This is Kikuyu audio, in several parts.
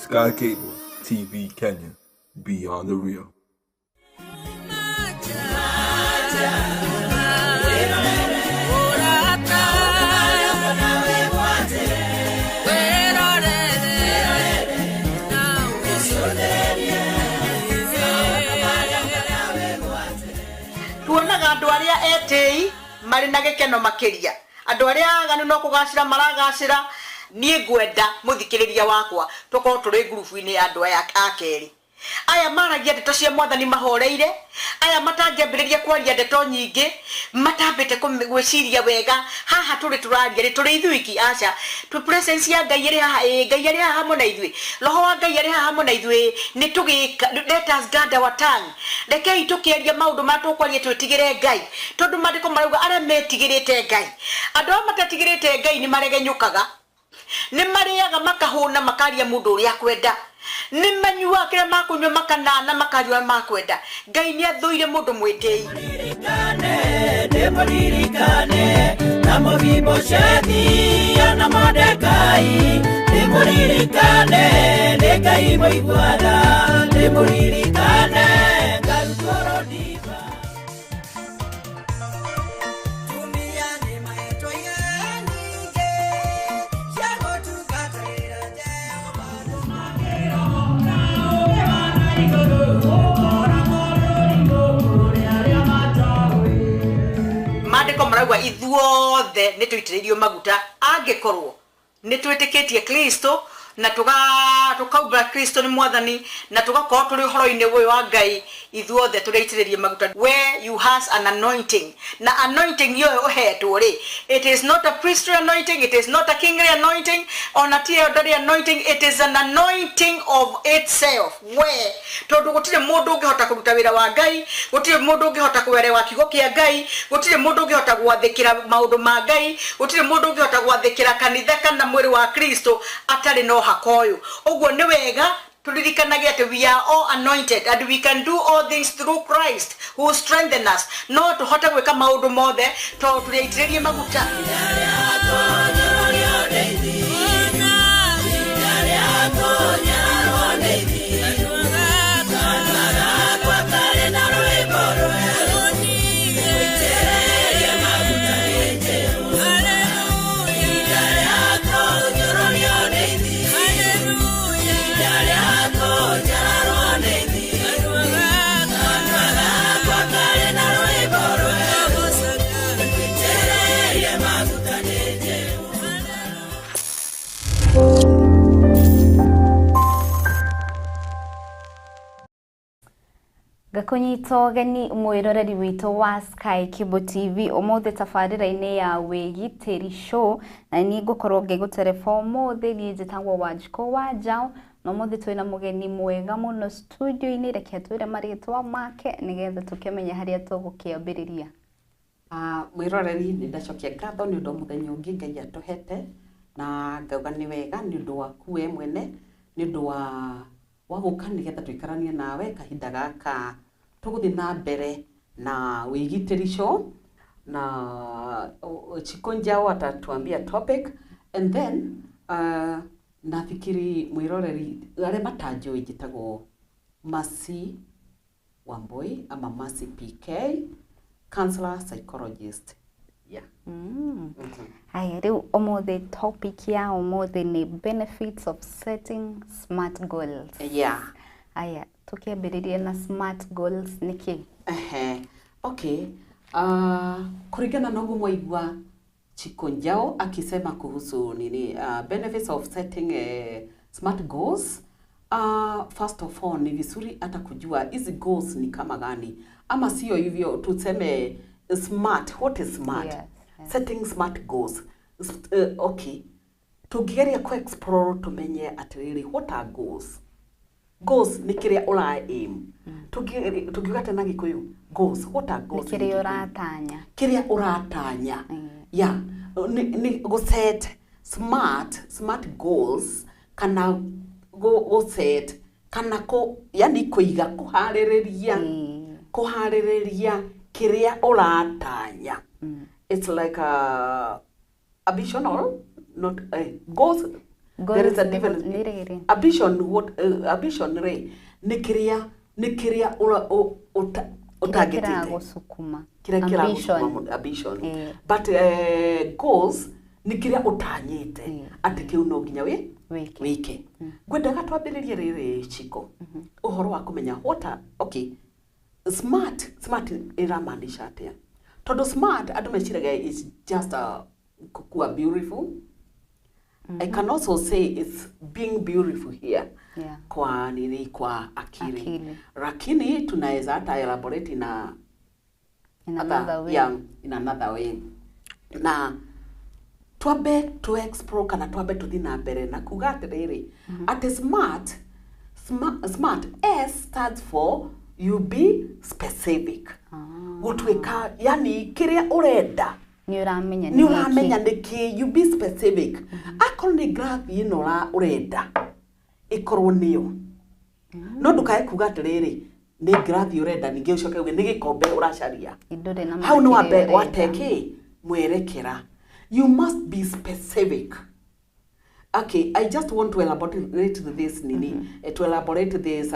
Sky Cable TV Kenya. Beyond the Real. Tuonaga andũ arĩa etĩi marĩ na gĩkeno makĩria, andũ arĩa aganu no kũgacĩra maragacĩra. Niĩ ngwenda mũthikĩrĩria wakwa tũkorwo tũrĩ ngurubu-inĩ ya andũ aya a kerĩ, aya maragia ndeto cia Mwathani mahoreire, aya matangĩambĩrĩria kwaria ndeto nyingĩ matambĩte gwĩciria wega. Haha tũrĩ tũraria rĩ, tũrĩ ithuiki? Aca. Twĩ presence ya Ngai ĩrĩ haha? Ĩĩ. Ngai arĩ haha hamwe na ithuĩ, Roho wa Ngai arĩ haha hamwe na ithuĩ. Nĩ tũgĩka, let us guard our tongue. Rekei tũkĩaria maũndũ marĩa tũkwaria twĩtigĩre Ngai, tondũ Maandĩko marauga arĩa metigĩrĩte Ngai. Andũ arĩa matetigĩrĩte Ngai nĩ maregenyũkaga, nĩ marĩaga makahũna, makaria mũndũ ũrĩa akwenda, nĩ manyuaga kĩrĩa makũnyua makanana, makaria ũrĩa makwenda. Ngai nĩ athũire mũndũ mwĩtĩi. Ndĩmũririkane na Mefiboshethi na Mordekai, ndĩmũririkane nĩ Ngai mũiguana, ndĩmũririkane ngarutwo rũdiba. Tumia nĩ mahetwo iheo nyingĩ cia gũtungatĩra Jehova. Maandĩko marauga ithuothe nĩ tũitĩrĩirio maguta angĩkorwo nĩ twĩtĩkĩtie Kristo na tũkaumbũra Kristo nĩ Mwathani na tũgakorwo tũrĩ ũhoro-inĩ ũyũ wa Ngai. Ithuothe tũrĩ aitĩrĩrie maguta. Where you has an anointing, na anointing ĩyo ũhetwo rĩ, it is not a priestly anointing, it is not a kingly anointing, ona ti elderly anointing, it is an anointing of itself. We tondũ gũtirĩ mũndũ ũngĩhota kũruta wĩra wa Ngai, gũtirĩ mũndũ ũngĩhota kũerewa kiugo kĩa Ngai, gũtirĩ mũndũ ũngĩhota gwathĩkĩra maũndũ ma Ngai, gũtirĩ mũndũ ũngĩhota gwathĩkĩra kanitha kana mwĩrĩ wa Kristo atarĩ na ũhaka ũyũ. Ũguo nĩ wega tũririkanage atĩ we are all anointed and we can do all things through Christ who strengthen us. No tũhote gwĩka maũndũ mothe tondũ tũrĩ aitĩrĩrie maguta. Ngakũnyita ũgeni mwĩroreri witũ wa Sky Cable TV ũmũthĩ tabarĩra-inĩ ya Wĩgitĩri Show, na niĩ ngũkorwo ngĩgũtereba ũmũthĩ. Niĩ njĩtagwo Wanjikũ wa Njaũ, na ũmũthĩ twĩna mũgeni mwega mũno studio-inĩ. Reke atwĩre marĩtwa make nĩgetha tũkĩmenye harĩa tũgũkĩambĩrĩria. Mwĩroreri, nĩ ndacokia ngatho nĩ ũndũ wa mũthenya ũngĩ Ngai atũhete, na ngauga nĩ wega nĩ ũndũ waku we mwene, nĩ ũndũ wa gũka nĩgetha tũikaranie nawe kahinda gaka tũgũthiĩ na mbere na Wĩgitĩri Show. Na Chiku Njau atatuambia topic and then nafikiri mwĩroreri, arĩa matanjũĩ, njĩtagwo Mercy Wambui ama Mercy PK, counselor psychologist, yeah. Haya, rĩu ũmũthĩ topic ya ũmũthĩ nĩ benefits of setting smart goals. Haya, tũkĩambĩrĩria na smart goals nĩ kĩ? Ehe. Okay. Kulingana na ũguo mwaigua Chiku Njau akisema kuhusu nini, benefits of setting smart goals. First of all, ni vizuri hata kujua hizi goals ni kama gani, ama sio hivyo tuseme smart, what is smart? Setting smart goals. Okay, tũngĩgeria ku explore tumenye atĩrĩrĩ, what are goals? Goals nĩ kĩrĩa ũra aim. Tũngiuga atĩa na Gĩkũyũ? Goals, what are nĩ goals in kĩrĩa Gĩkũyũ? Ũratanya. Kĩrĩa ũratanya, yeah. Nĩ gũ set smart goals kana gũ set kana kũ yani kũiga, kũharĩrĩria, kũharĩrĩria kĩrĩa ũratanya. It's like a visional, not goals. There is a Goals difference. nĩ rĩrĩ. Ambition, what ambition rĩ nĩ kĩrĩa, nĩ kĩrĩa Kĩrĩa ũtangĩtĩte, kĩragũcukuma. kĩrĩa kĩragũcukuma Ambition. mũndũ, ambition. Eh. But goals nĩ kĩrĩa ũtanyĩte atĩ kĩu no nginya wĩ Wĩke. Wĩke. Ngwendaga twambĩrĩrie rĩrĩ, Chiko, ũhoro wa kũmenya what are, okay, smart, smart ĩramaanisha atĩa? Tondũ smart andũ meciragia is just a kukua beautiful. I can also say it's being beautiful here kwa nini, kwa akili, Akili. Lakini tunaweza hata elaborate na In another way. Yeah, in another way. Na twambe tu explore kana twambe tuthi na mbere na kuga atiriri atĩ smart, smart, S stands for you be specific. Gũtuĩka yani kĩrĩa ũrenda Nĩ ũramenya. Nĩ ũramenya nĩkĩ. You be specific. Akorwo nĩ ngirathi ĩno ũrenda ĩkorwo nĩyo, no ndũkae kuga atĩrĩrĩ nĩ ngirathi ũrenda, ningĩ ũcoke uge nĩ gĩkombe ũracaria. Ndũrĩ na Hau nĩ ma wambe kĩrĩa ũrenda. wate kĩ mwerekera. You must be specific. Okay, I just want to elaborate this nini, to elaborate this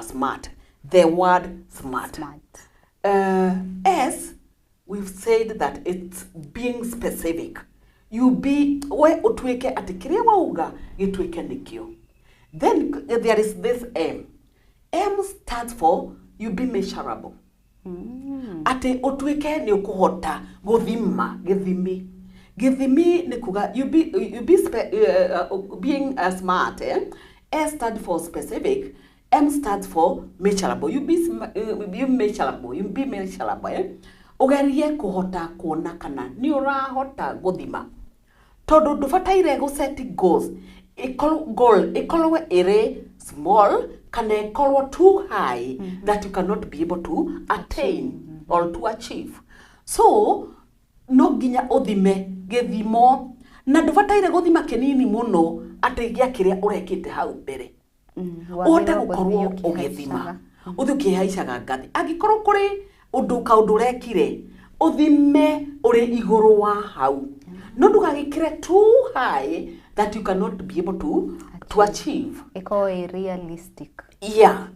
smart, the word smart. Smart. S, we've said that it's being specific. You be we utuike atĩ kĩrĩa wauga gĩtuĩke nĩkĩo. Then there is this M. M stands for you be measurable. Atĩ ũtuĩke nĩ ũkũhota gũthima gĩthimi. Gĩthimi nĩ kuga you be being smart. Eh? S stand for specific. M stands for measurable. You measurable. You be measurable. Eh? Ũgerie kũhota kuona kana nĩ ũrahota gũthima, tondũ ndũbataire gũ set goals ĩkorwo goal ĩkorwo ĩrĩ small kana ĩkorwo too high that you cannot be able to attain or to achieve. So no nginya ũthime gĩthimo, na ndũbataire gũthima kĩnini mũno atĩ gĩa kĩrĩa ũrekĩte hau mbere. Ũhote Wagĩrĩirwo gũkorwo gũthiĩ ũgĩthima, ũkĩhaicaga. ũthiĩ ũkĩhaicaga ngathĩ. Angĩkorwo kũrĩ ũndũ kaũndũ ũrekire, ũthime ũrĩ igũrũ wa hau, no ndũgagĩkĩre too high that you cannot be able to achieve. Ĩkorwo ĩ realistic. Yeah,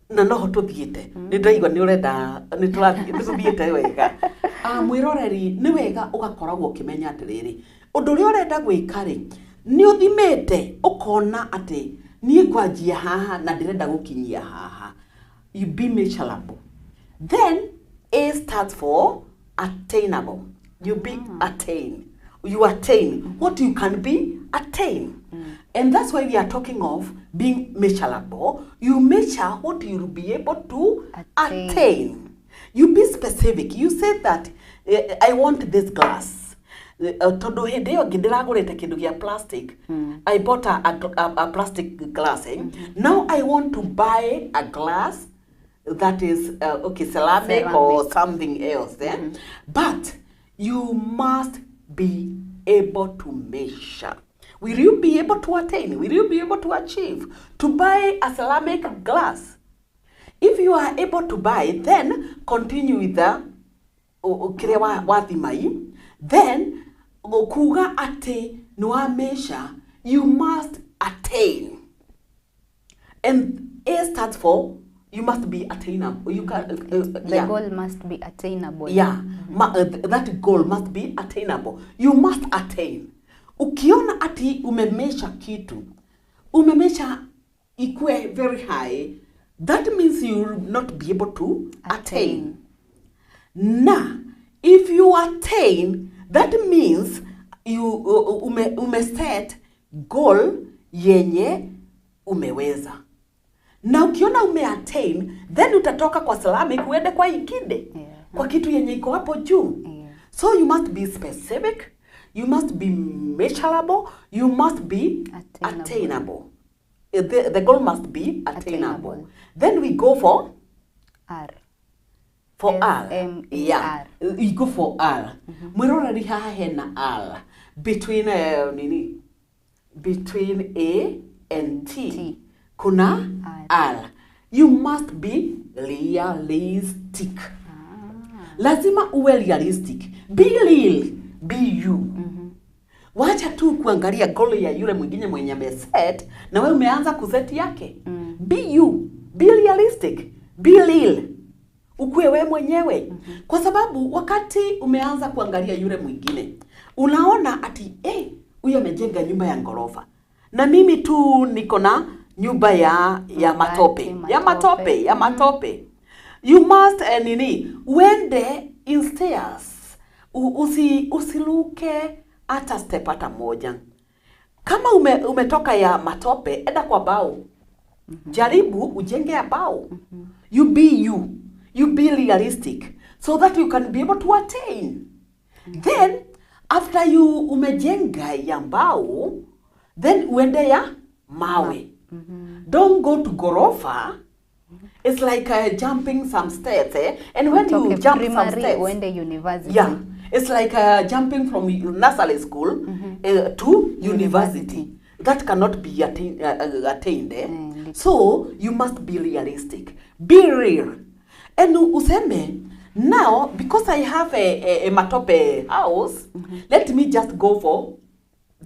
na noho tũthiĩte, nĩ ndaigua nĩ ũrenda nĩ tũrathiĩ, nĩ tũthiĩte wega. Ah, mwĩroreri, nĩ wega ũgakoragwo ũkĩmenya atĩrĩrĩ, ũndũ ũrĩa ũrenda gwĩka rĩ, nĩ ũthimĩte ũkona atĩ niĩ ngwanjia haha na ndĩrenda gũkinyia haha. You be measurable. Then A stands for attainable. You be attain, you attain what you can be attain. And that's why we are talking of being measurable. You measure what you'll be able to Attain. attain. You be specific. You say that I want this glass. Tondũ hĩndĩ ĩyo ĩngĩ ndĩragũrĩte kĩndũ gĩa plastic. I bought a plastic glass, eh? Now I want to buy a glass that is okay, ceramic, or Ceramic. Something else, eh? But you must be able to measure. Will you be able to attain, will you be able to achieve to buy a ceramic glass? If you are able to buy, then continue with the kĩrĩa wathima i. Then kuga atĩ nĩ wa measure, you must attain. And A stands for you must be attainable. You can The goal must be attainable. Yeah, that goal must be attainable. You must attain. Ukiona ati umemeasure kitu, umemeasure ikue very high, that means you will not be able to attain. Na if you attain, that means you ume set goal yenye umeweza. Na ukiona ume attain, then utatoka kwa ceramic uende kwa ingine, kwa kitu yenye iko hapo juu. So you must be specific, you must be measurable, you must be Attainable. Attainable. The goal must be attainable. Attainable. Then we go for R. For R. S M A Yeah. R. You go for R. Mwiroreri, haha hena R between nini, between A and T, T. Kuna R. R. You must be realistic. Lazima uwe realistic. Be real, be you. Wacha tu kuangalia goal ya yule mwingine mwenye ameset na wewe umeanza kuset yake. Be you, be realistic, be real. Ukuwe wewe mwenyewe. Kwa sababu wakati umeanza kuangalia yule mwingine, unaona ati huyu amejenga nyumba ya ghorofa na mimi tu niko na nyumba ya matope, ya matope, ya matope. You must nini, uende in stairs. Usiluke hata step hata moja. Kama umetoka ya matope, enda kwa bao. Jaribu ujenge ya bao. You be you. You be realistic so that you can be able to attain. Then after you umejenga ya mbao, then uende ya mawe. Don't go to gorofa. It's like jumping some steps, eh? And when you jump some steps, uende university. Yeah, it's like jumping from nursery school to university. That cannot be attained. Eh? So you must be realistic. Be real. And useme, now, because I have a matope house, let me just go for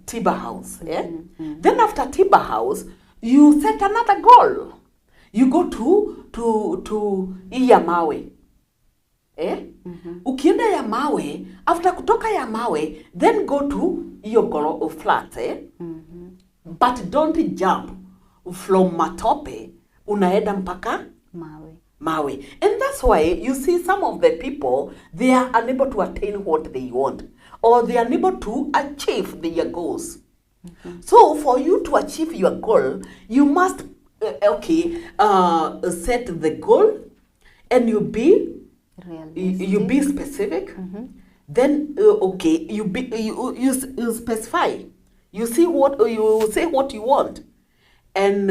Tiba house. Eh? Then after Tiba house, you set another goal. You go to iya mawe. Eh? Ukienda ya mawe, after kutoka ya mawe, then go to iyo goro flat. Eh? But don't jump from matope, unaenda mpaka mawe. Mawe. And that's why you see some of the people, they are unable to attain what they want, or they are unable to achieve their goals. So for you to achieve your goal, you must set the goal, and you be realistic. You be specific. Then you specify. You see what you say what you want, and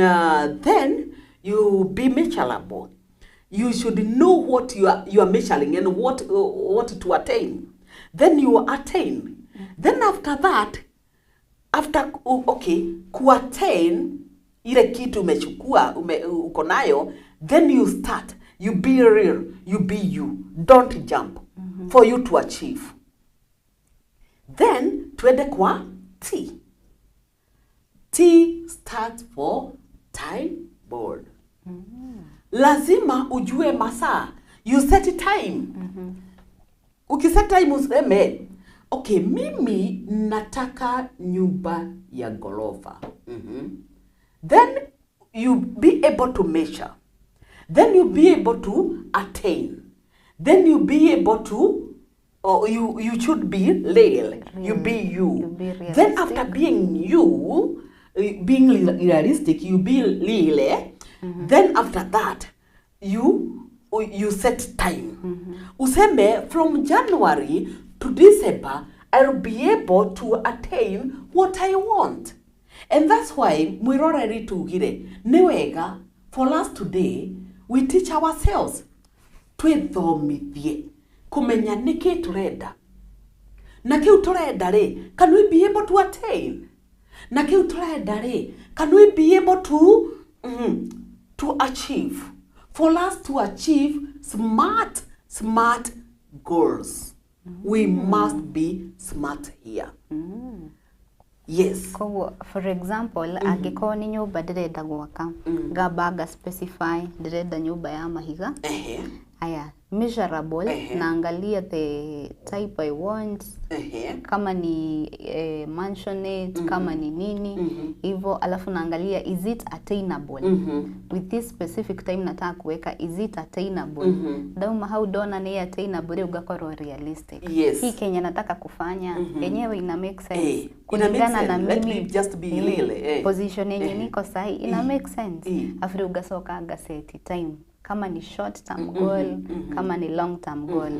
then you be measurable. You should know what you are measuring and what to attain. Then you attain. Then after that, after kuattain ile kitu umechukua uko nayo, then you start. You be real. You be you. Don't jump for you to achieve. Then tuende kwa T. T stands for time board. Lazima ujue masaa. You set time. Ukiset time useme, okay, mimi nataka nyumba ya ghorofa. Then you be able to measure. Then you be able to attain. Then you be able to, you should be real. You be you. You be realistic. Then after being you, being realistic, you be real. Eh? Then after that, you set time. Useme from January to December, I'll be able to attain what I want. And that's why mwiroreri tugire ni wega for us today we teach ourselves twithomithie kumenya niki turenda na kiu turenda ri, can we be able to attain, na kiu turenda ri, can we be able to to achieve. For us to achieve smart goals, we must be smart here. Yes. Koguo, for example, angĩkorwo nĩ nyũmba ndĩrenda gwaka, ngamba nga specify ndĩrenda nyũmba ya mahiga. Aya, measurable, naangalia the type I want, kama ni mansionette, kama ni nini, hivyo, alafu naangalia is it attainable. With this specific time nataka kuweka is it attainable. Ndauma hau ndona ni attainable rĩu ngakorwo realistic. Yes. Hii Kenya nataka kufanya yenyewe ina make sense. Kulingana na mimi, let me just be real. Position yenye niko sahi ina make sense. Afu rĩu ngacoka ngaseti time. Kama ni short term goal, kama ni long term goal.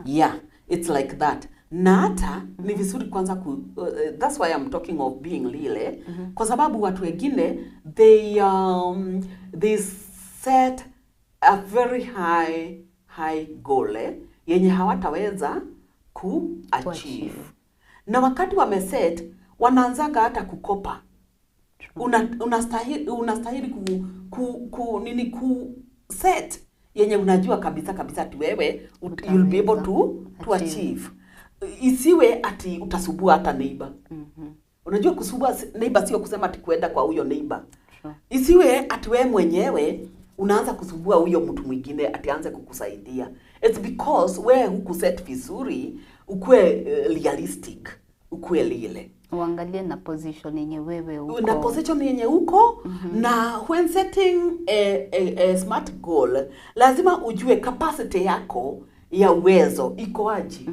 Yeah, it's like that. Na hata ni vizuri kwanza that's why I'm talking of being real, kwa sababu watu wengine they set a very high goal yenye hawataweza ku achieve. Na wakati wameset wanaanzaga hata kukopa. Unastahili ku set yenye unajua kabisa kabisa tu wewe you'll be able to achieve. Isiwe ati utasubua hata neighbor. Unajua kusubua neighbor sio kusema ati kuenda kwa huyo neighbor. True. Isiwe ati wewe mwenyewe unaanza kusubua huyo mtu mwingine ati aanze kukusaidia. It's because wewe hukuset vizuri, ukuwe realistic, ukuwe lile Uangalie na position yenye wewe uko. Na position yenye uko. Na when setting a smart goal, lazima ujue capacity yako ya uwezo iko aje,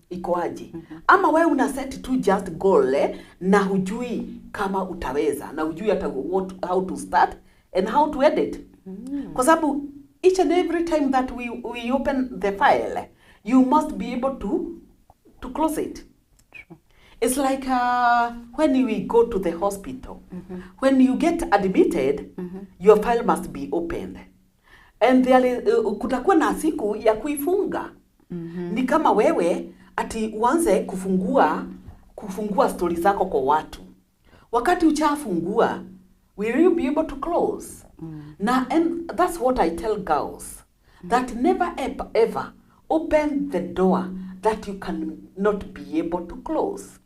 iko aje. Ama wewe una set tu just goal na hujui kama utaweza na hujui hata how to start and how to edit, kwa sababu each and every time that we open the file, you must be able to close it. It's like when we go to the hospital. When you get admitted, your file must be opened. And there is, kutakuwa na siku ya kuifunga. Ni kama wewe ati uanze kufungua stori zako kwa watu. Wakati uchafungua, will you be able to close? Na and that's what I tell girls, that never ever, ever open the door that you cannot be able to close.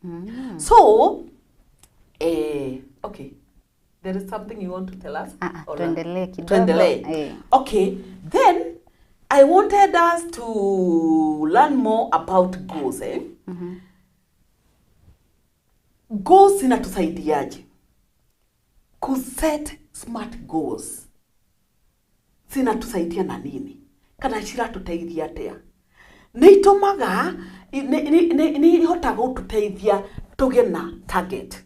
So, okay, there is something you want to tell us? Ah, ah, Or tuendelee kidogo. Tuendelee. Eh. Okay, then I wanted us to learn more about goals. Eh? Goals zinatusaidiaje? Kuset smart goals zinatusaidia na nini? Kana ciratuteithia atia? Nĩ itũmaga nĩ ihotaga gũtũteithia tũgĩe na target.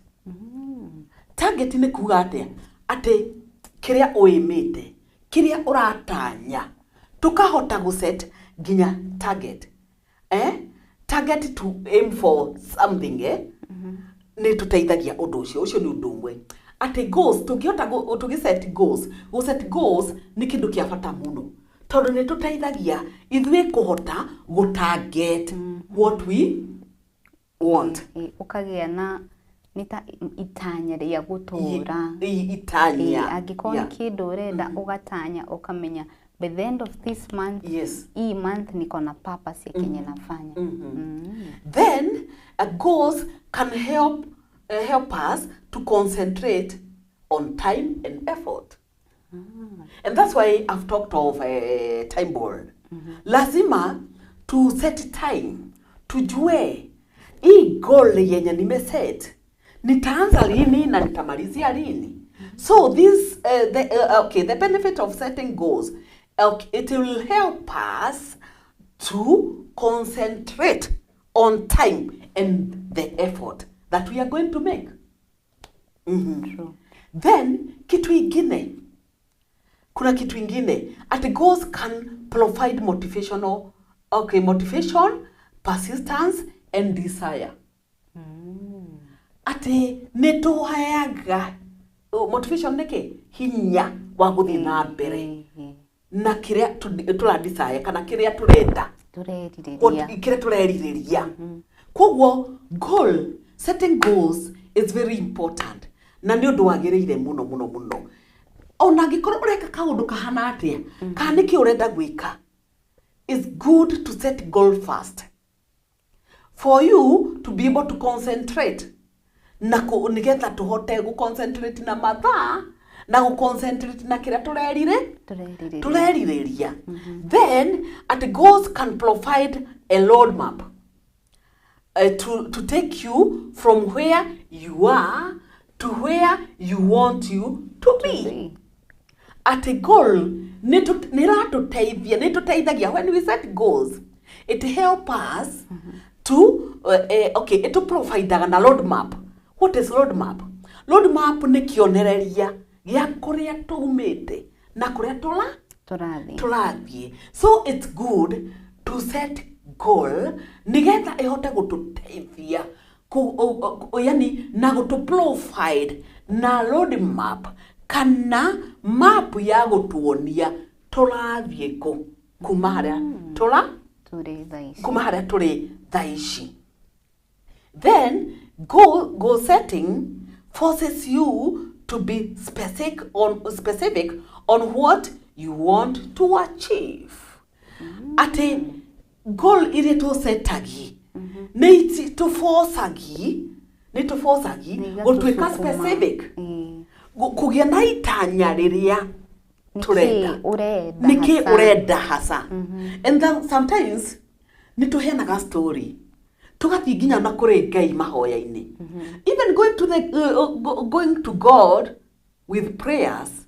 Target nĩ kuga atĩa? Atĩ kĩrĩa ũĩmĩte, kĩrĩa ũratanya, tũkahota gũset nginya target, eh? Target to aim for something, eh? Nĩ tũteithagia ũndũ ũcio. Ũcio nĩ ũndũ ũmwe, atĩ goals tũngĩhota tũgĩset goals. Gũset goals nĩ kĩndũ kĩa bata mũno, tondũ nĩ tũteithagia ithuĩ kũhota gũtarget what we want. Ũkagĩa na nĩ ta itanya rĩa gũtũra. Itanya. Angĩkorwo nĩ kĩndũ ũrenda, ũgatanya, ũkamenya by the end of this month, hii month niko na purpose ya kenye nafanya. Then goals can help us to concentrate on time and effort. And that's why I've talked of a time board. Lazima to set time, tujue hii goal yenye nimeset nitaanza lini na nitamalizia lini. So this the okay, the benefit of setting goals, okay, it will help us to concentrate on time and the effort that we are going to make. True. Then kitu ingine, kuna kitu ingine, at goals can provide motivational, okay, motivation, persistence and desire. Atĩ nĩ tũheaga motivation nĩkĩ? Hinya wa gũthiĩ na mbere na kĩrĩa tũra desire kana kĩrĩa tũrenda. Tũrerirĩria. Kĩrĩa tũrerirĩria. Koguo goal setting, goals is very important, na nĩ ũndũ wagĩrĩire mũno mũno mũno. Ona angĩkorwo ũreka kaũndũ kahana atĩa, kana nĩkĩ ũrenda gwĩka, it's good to set goal first for you to be able to concentrate na nĩgetha tũhote gũ-concentrate na mathaa na gũ-concentrate na kĩrĩa tũrerire Tũrerirĩria. Tũrerirĩria. Then at goals can provide a roadmap to take you from where you are to where you want you to be. At goal nĩ ĩratũteithia, nĩ tũteithagia. When we set goals, it help us to okay, it providaga na roadmap. What is roadmap? Roadmap nĩ kĩonereria gĩa kũrĩa tumĩte na kũrĩa tũra Tũrathiĩ. Tũrathiĩ. So it's good to set goal nĩgetha ĩhote gũtũteithia yani na gũtũ provide na road map kana map ya gũtuonia tũrathiĩ kũ kuma harĩa tũra Tũrĩ thaa ici. Kuma harĩa tũrĩ thaa ici. Then goal setting forces you to be specific on what you want to achieve. Atĩ goal iria tũsetagi Nĩ tũbocagi, nĩ tũbocagi Nĩ gũtuĩka igatũsukuma. specific. Ĩĩ. Kũgĩa na itanya rĩrĩa Nĩkĩ tũrenda. ũrenda Nĩkĩ hasa? ũrenda hasa. And then sometimes nĩ tũheanaga story, tũgathiĩ nginya na kũrĩ Ngai mahoya-inĩ. Even going to the going to God with prayers,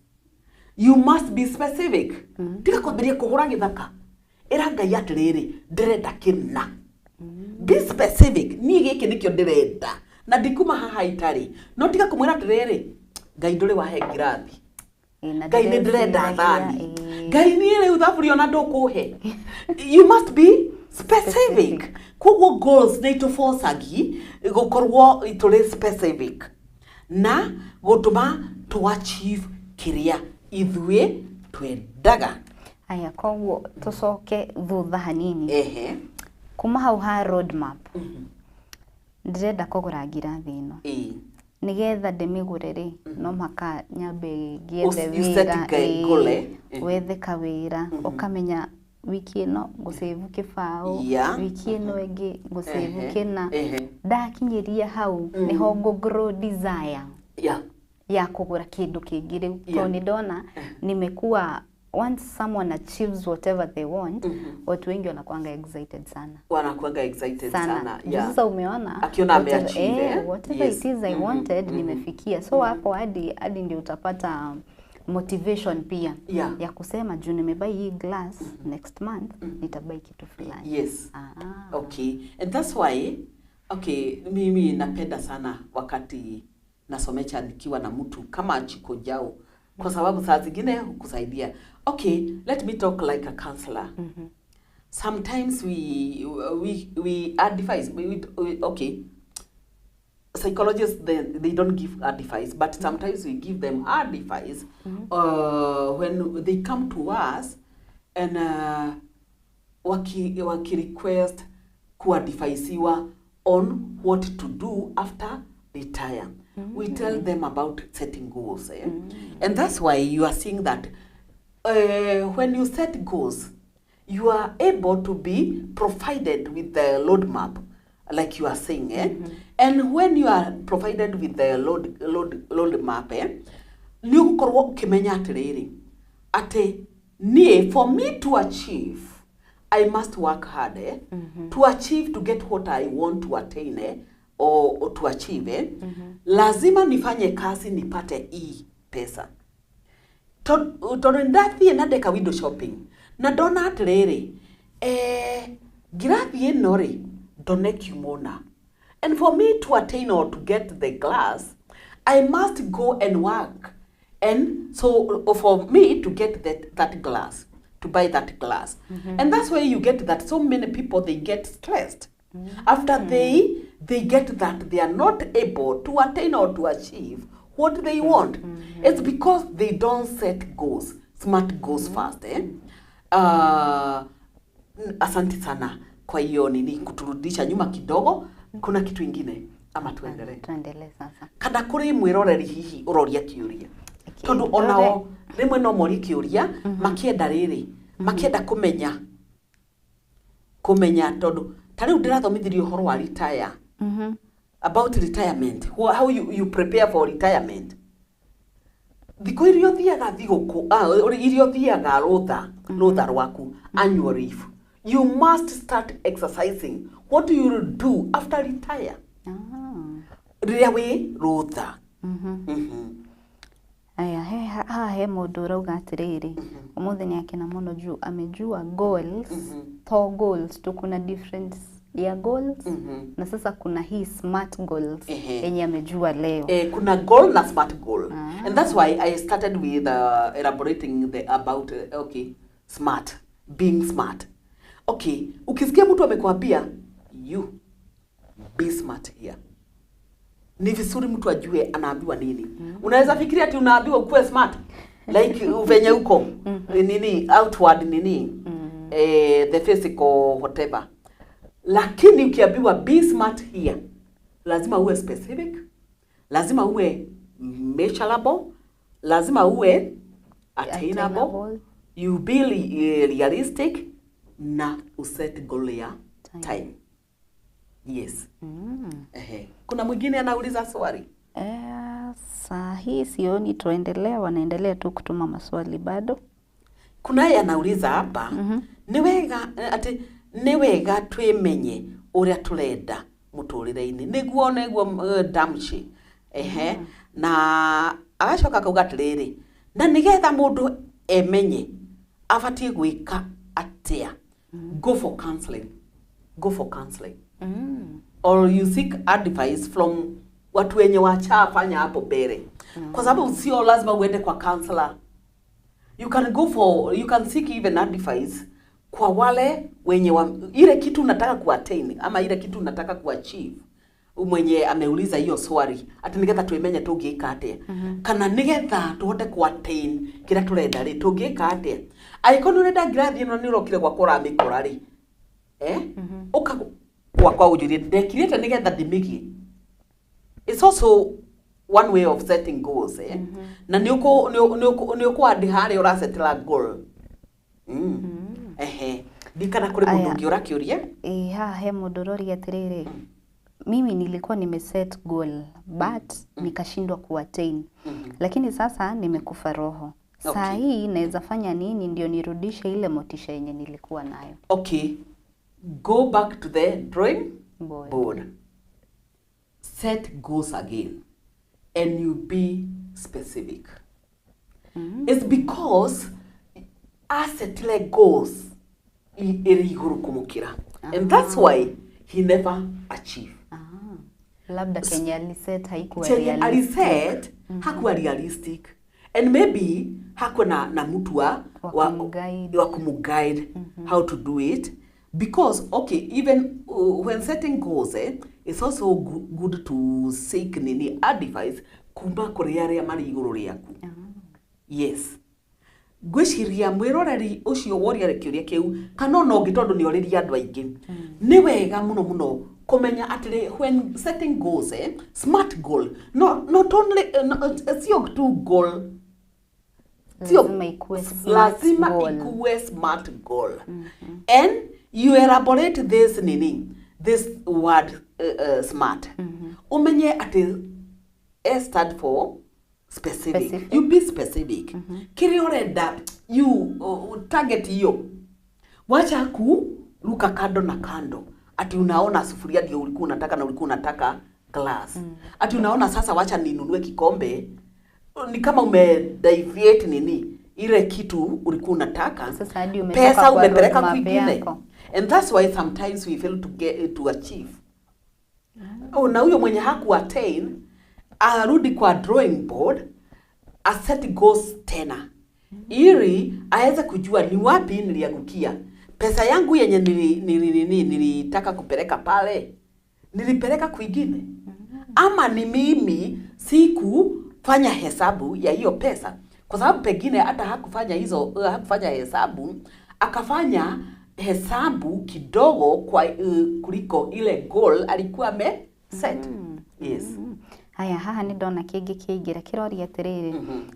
you must be specific. Tiga kwambĩrĩria kũhũra gĩthaka, ĩra Ngai atĩrĩrĩ, ndĩrenda kĩna. Be specific. Niĩ gĩkĩ nĩkĩo ndĩrenda na ndikuma haha itarĩ. No tiga kũmwĩra atĩrĩrĩ, Ngai ndũrĩ wahe ngirathi. Ĩĩ, na Ngai nĩ ndĩrenda ndĩreciragia, thani. ĩĩ. Ngai niĩ rĩu thaburia ona ndũkũhe. You must be specific. Specific. Koguo goals nĩ itũbocagi gũkorwo tũrĩ specific na gũtũma tũ achieve kĩrĩa ithuĩ twendaga. Aya, koguo tũcoke thutha hanini. Ehe. Kuma hau ha road map, ndĩrenda kũgũra ngirathi ĩno. Nĩgetha ndĩmĩgũre rĩ, no mhaka nyambe ngĩethe You set wĩra. Goal, eh? Wethe kawĩra, ũkamenya wiki ĩno ngũcĩvu kĩbaũ, wiki ĩno ĩngĩ ngũcĩvu kĩna. Ndakinyĩria hau nĩho ngũ grow desire ya kũgũra kĩndũ kĩngĩ rĩu, tondũ nĩ ndona nimekuwa, once someone achieves whatever they want, watu wengi wanakuanga excited sana. Wanakuanga excited Sana, sana. Juu sasa umeona Akiona ameachieve, eh? Whatever it is I wanted, nimefikia. So hapo hadi ndio utapata motivation pia ya kusema juu nimebuy hii glass, next month nitabuy kitu fulani. Okay, and that's why, okay, mimi napenda sana wakati nasomesha nikiwa na mtu kama Chiko Njau, kwa sababu saa zingine hukusaidia. Okay, let me talk like a counselor. Sometimes we advise, we, okay, psychologists, they don't give advice, but sometimes we give them advice when they come to us and waki request kuadvisiwa on what to do after retire. We tell them about setting goals, eh? And that's why you are seeing that when you set goals, you are able to be provided with the roadmap, like you are saying, eh? And when you are provided with the road map, eh, nĩ ũgũkorwo ũkĩmenya atĩrĩrĩ, atĩ niĩ, for me to achieve, I must work hard, eh? To achieve, to get what I want to attain, eh? Or to achieve, eh? Lazima nifanye kazi nipate hii pesa, tondũ ndathiĩ na ndeka window shopping na ndona atĩrĩrĩ, ngirathi ĩno rĩ, ndone kiumona, and for me to attain or to get the glass, I must go and work, and so for me to get that glass, to buy that glass. And that's why you get that so many people, they get stressed after they get that they are not able to attain or to achieve what they want. It's because they don't set goals, smart goals first, eh? Asante sana kwa hiyo nini kuturudisha nyuma kidogo. Kuna kitu ingine ama tuendelee? Tuendelee sasa. Kana kũrĩ mwĩroreri hihi ũroria kĩũria? Okay, Tondũ onao rĩmwe no morie kĩũria makĩenda rĩrĩ, makĩenda kũmenya, tondũ ta rĩu ndĩrathomithirie ũhoro wa retire, about retirement, how you prepare for retirement. Thikũ iria ũthiaga thigũkũ, iria ũthiaga rũtha rwaku, annual leave, you must start exercising what you will do after retire, rĩrĩa wĩ rũtha. Aya, haha he mũndũ ũrauga atĩrĩrĩ, ũmũthĩ nĩ akena mũno juu amejua goals to goals tu, kuna difference ya goals na sasa kuna hii smart goals yenye amejua leo. Eh, kuna goal na smart goal. And that's why I started with elaborating the about okay, smart, being smart. Okay, ukisikia mtu amekwambia you be smart here, ni vizuri mtu ajue anaambiwa nini. Unaweza fikiria ati unaambiwa ukuwe smart like venye uko nini, outward nini, the physical whatever, lakini ukiambiwa be smart here, lazima uwe specific, lazima uwe measurable, lazima uwe attainable, Attainable. You be realistic na uset goal ya Time. Time. Yes. Ehe. Kuna mwingine anauliza swali? Saa hii sioni, tuendelea, wanaendelea tu kutuma maswali bado. Kunaye anauliza hapa, nĩ wega atĩ nĩ wega twĩmenye ũrĩa tũrenda mũtũrĩre-inĩ nĩguo damshi. Ehe. Na agacoka akauga atĩrĩrĩ, na nĩgetha mũndũ emenye abatiĩ gwĩka atĩa? Go for counseling. Go for counseling. Or you seek advice from watu wenye wachafanya hapo mbele. Kwa sababu sio lazima uende kwa counselor. You can go for, you can seek even advice kwa wale wenye ile kitu unataka kuattain ama ile kitu unataka kuachieve. Mwenye ameuliza hiyo swali ati nigetha twimenye tungika atia, kana nigetha tuhote kuattain kira turenda ri tungika atia. Angĩkorwo nĩ ũrenda ngirathi ĩno nĩ ũrokire gwakwa ũramĩkora rĩ, ũka gwakwa ũnjũrie ndekirĩte nigetha ndĩmĩgie. It's also one way of setting goals, eh? Na nĩ ũkũandĩ harĩa ũrasetela goal. Ehe. Ndikana kũrĩ mũndũ ũngĩ ũrakĩũria? Ĩĩ, haha he mũndũ ũroria atĩrĩrĩ, mimi nilikuwa nimeset goal but nikashindwa kuattain, lakini sasa nimekufa roho. Saa hii naweza fanya nini ndio nirudishe ile motisha yenye nilikuwa nayo? Okay. Go back to the drawing board. Set goals again and you be specific. It's because asetile goals iri iguru kumukira. And that's why he never achieve. Labda kenye aliset haikuwa chenye realistic. Aliset hakuwa realistic. And maybe hakuwa na mtu wa kumuguide. Wa kumuguide how to do it. Because, okay, even when setting goals, it's also good to seek nini advice kuma kũrĩ arĩa marĩ igũrũ rĩaku. Yes. Ngwĩciria mwĩroreri ũcio woria kĩũria kĩu kana ona ũngĩ tondũ nĩ orĩria andũ aingĩ, nĩ wega mũno mũno kũmenya atĩrĩ when setting goals, smart goal, no, not only no, sio tu goal. Lazima ikuwe smart lazima goal. Ikuwe smart goal. And you elaborate this nini, this word smart. Umenye ati S stand for specific. Specific. You be specific. Kiri urenda you target hiyo. Wacha kuruka kando na kando. Ati unaona sufuria ndio ulikuwa unataka na ulikuwa unataka glass. Ati unaona sasa wacha ninunue kikombe. Ni kama ume deviate nini ile kitu ulikuwa unataka. Sasa hadi umetoka Pesa kwa umepeleka roadmap kwingine. yako. And that's why sometimes we fail to get to achieve. Oh, na huyo mwenye haku attain arudi kwa drawing board aset goals tena ili aweze kujua ni wapi niliangukia. Pesa yangu yenye nilitaka kupeleka pale nilipeleka kwingine, ama ni mimi sikufanya hesabu ya hiyo pesa, kwa sababu pengine hata hakufanya hizo hakufanya hesabu, akafanya hesabu kidogo kwa kuliko ile goal alikuwa ame set. Yes. Haya, haha nĩ ndona kĩngĩ kĩaingĩra kĩroria atĩrĩrĩ,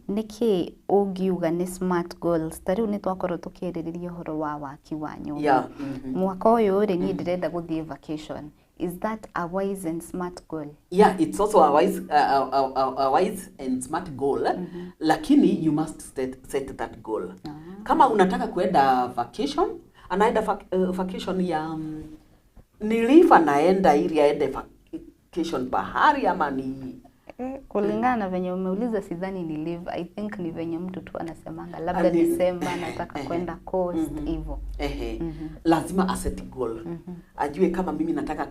nĩkĩ ũngiuga nĩ smart goals? Ta rĩu nĩ twakorwo tũkĩarĩrĩria ũhoro wa waki wa nyũmba. Mwaka ũyũ rĩ, niĩ ndĩrenda gũthiĩ vacation. Is that a wise and smart goal? Yeah, it's also a wise and smart goal, lakini you must set that goal. Kama unataka kuenda vacation, anaenda vacation ya ni leave anaenda ili aende vacation bahari ama ni Kulingana na venye umeuliza sidhani ni leave. I think ni venye mtu tu anasemanga labda December nataka kwenda coast hivyo. Ehe. Lazima aset goal. Ajue kama mimi nataka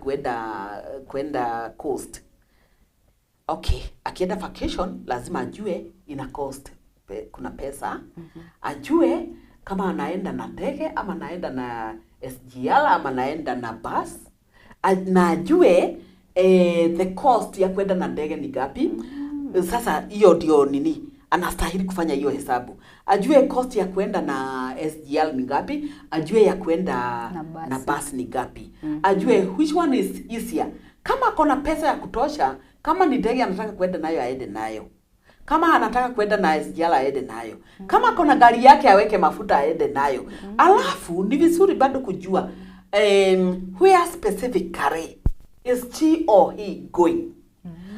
kwenda coast. Okay, akienda vacation lazima ajue ina cost kuna pesa. Ajue kama anaenda na ndege ama anaenda na SGR ama anaenda na bus. Na ajue the cost ya kwenda na ndege ni gapi. Sasa hiyo ndio nini anastahili kufanya hiyo hesabu. Ajue cost ya kwenda na SGR ni ngapi, ajue ya kwenda Na basi. Na basi ni ngapi. Ajue which one is easier. Kama akona pesa ya kutosha, kama ni ndege anataka kwenda nayo aende nayo. Kama anataka kwenda na SGR aende nayo. Kama akona gari yake aweke mafuta aende nayo. Alafu ni vizuri bado kujua where specifically is she or he going?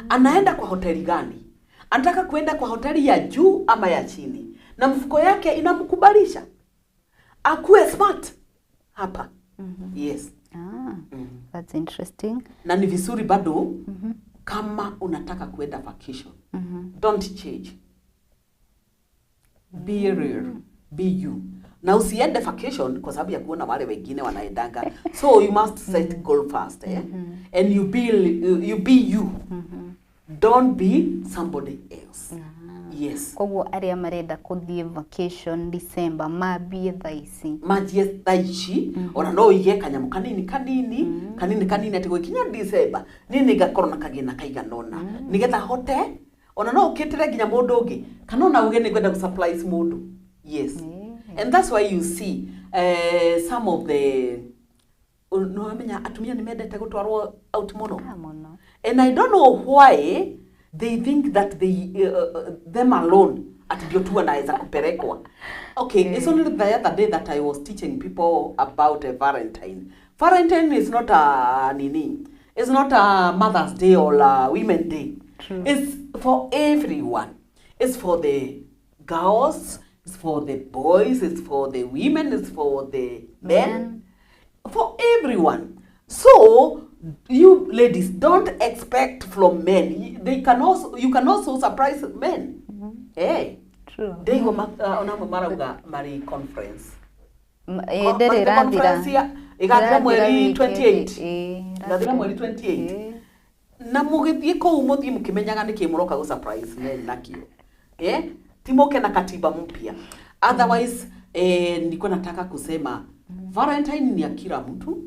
Anaenda kwa hoteli gani? Anataka kuenda kwa hoteli ya juu ama ya chini? Na mfuko yake inamkubalisha akuwe smart hapa. Yes. Ah, that's interesting. Na ni vizuri bado kama unataka kuenda vacation, don't change, be real, be you. Na usiende vacation kwa sababu ya kuona wale wengine wanaendanga. So you must set goal first, eh? And you be you. Don't be somebody else. Yes. Koguo arĩa marenda kũthiĩ vacation December mambie thaa ici. Manjie thaa ici. Ona no ũige kanyamũ kanini kanini kanini kanini atĩ gũkinya December niĩ nĩ ngakorwo na kagĩna kaigana ũna nĩgetha hote ona no ũkĩtĩre nginya mũndũ ũngĩ, kana ona uge nĩ ngwenda gũ surprise mũndũ. Yes. And that's why you see some of the, nĩwamenya atumia nĩ mendete gũtwarwo out mũno. Ah, mũno. And I don't know why they think that them alone ati ndio tu wanaweza kupelekwa. Okay, it's only the other day that I was teaching people about a Valentine. Valentine is not a nini. It's not a Mother's Day or a Women Day. True. It's for everyone. It's for the girls, it's for the boys, it's for the women, it's for the men, Men. For everyone. So you ladies, don't expect from men. They can also you can also surprise men. Hey. True. Ndĩigua ona amwe marauga marĩ conference. Ĩ, ndĩrĩ Marĩ ĩrathira. Conference ĩgathira mweri Ĩrathira 28. wiki ĩĩ, Ĩgathira mweri 28. Ĩĩ. Na mũgĩthiĩ kũu mũthiĩ mũkĩmenyaga nĩkĩ mũroka gũ surprise men nakĩo, eh? Ti mũke na katiba mpya. Otherwise, nilikuwa nataka kusema Valentine ni ya kila mtu.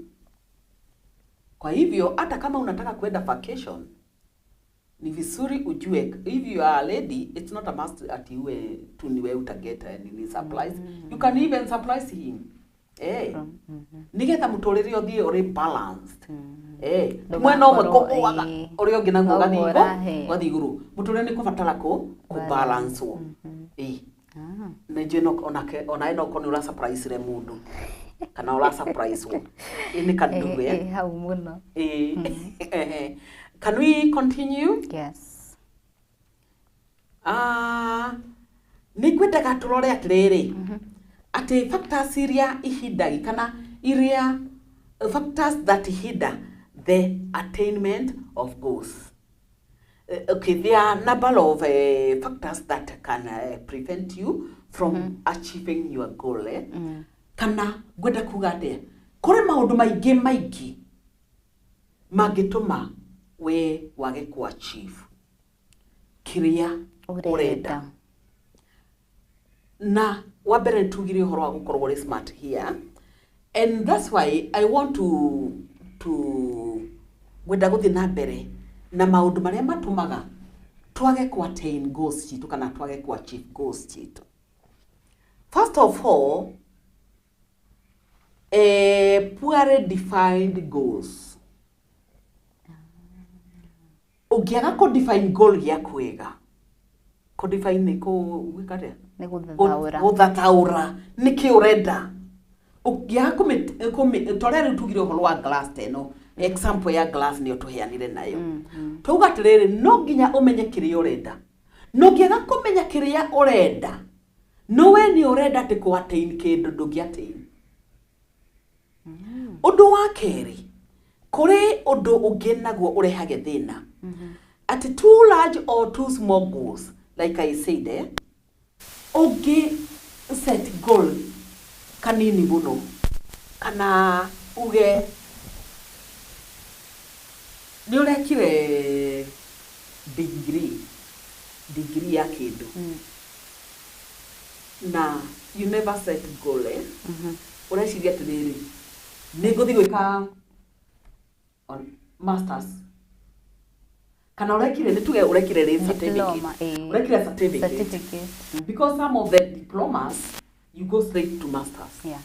Kwa hivyo hata kama unataka kwenda vacation, ni vizuri ujue if you are a lady, it's not a must ati uwe tu niwe utaget nini surprise. You can even surprise him, eh, nigetha muturire uthie uri balanced, eh, mwena ũmwe Ndũgakorwo, kũgũaga ĩĩ. ũrĩa ũngĩ naguo ũgathiĩ Ũguo igũ ũrahe. Ũgathiĩ igũrũ. Mũtũrĩre nĩ kũbatara kũ balance wo, ĩĩ. Na njũĩ no onake onawe no ũkorwo nĩ ũra surprise re mũndũ kana ũra surprise wo, ĩ nĩ kanduge. Ĩ, hau mũno. Ĩĩ. Can we continue? Yes. Ah, nĩ ngwendaga tũrore atĩrĩrĩ, atĩ factors iria ihindagi kana iria factors that hinder the attainment of goals. Okay, there are number of factors that can prevent you from achieving your goal, eh? Kana ngwenda kuga atĩa, kũrĩ maũndũ maingĩ maingĩ mangĩtũma we wage ku achieve kĩrĩa ũrenda. Ũrenda. Na wa mbere nĩ tugire ũhoro wa gũkorwo ũrĩ smart here, and that's why I want to ngwenda gũthiĩ na mbere na maũndũ marĩa matũmaga twage ku attain goals citũ kana twage ku achieve goals citũ. First of all, poorly defined goals. Ũngĩaga kũ define goal gĩaku wega, kũ define nĩ kũ gwĩka atĩa? Nĩ gũthathaũra. Gũthathaũra nĩkĩ ũrenda. Ũngĩaga kũmĩ torĩa rĩu tugire ũhoro wa glass ta ĩno, example ya glass nĩyo tũheanire nayo, twauga atĩrĩrĩ, no nginya ũmenye kĩrĩa ũrenda. Na ũngĩaga kũmenya kĩrĩa ũrenda, no we nĩ ũrenda atĩ kũ attain kĩndũ ndũngĩ attain. Ũndũ wa kerĩ, kũrĩ ũndũ ũngĩ naguo ũrehage thĩna, atĩ too large or too small goals. Like I said, eh, ũngĩ set goal kanini mũno kana uge nĩ ũrekire degree ya kĩndũ na you never set goal, eh? Ũreciria atĩrĩrĩ, nĩ ngũthiĩ gwĩka masters, kana ũrekire, nĩ tuge ũrekire rĩ certificate. Diploma, ĩĩ. Ũrekire certificate. Certificate. Because some of the diplomas you go straight to masters.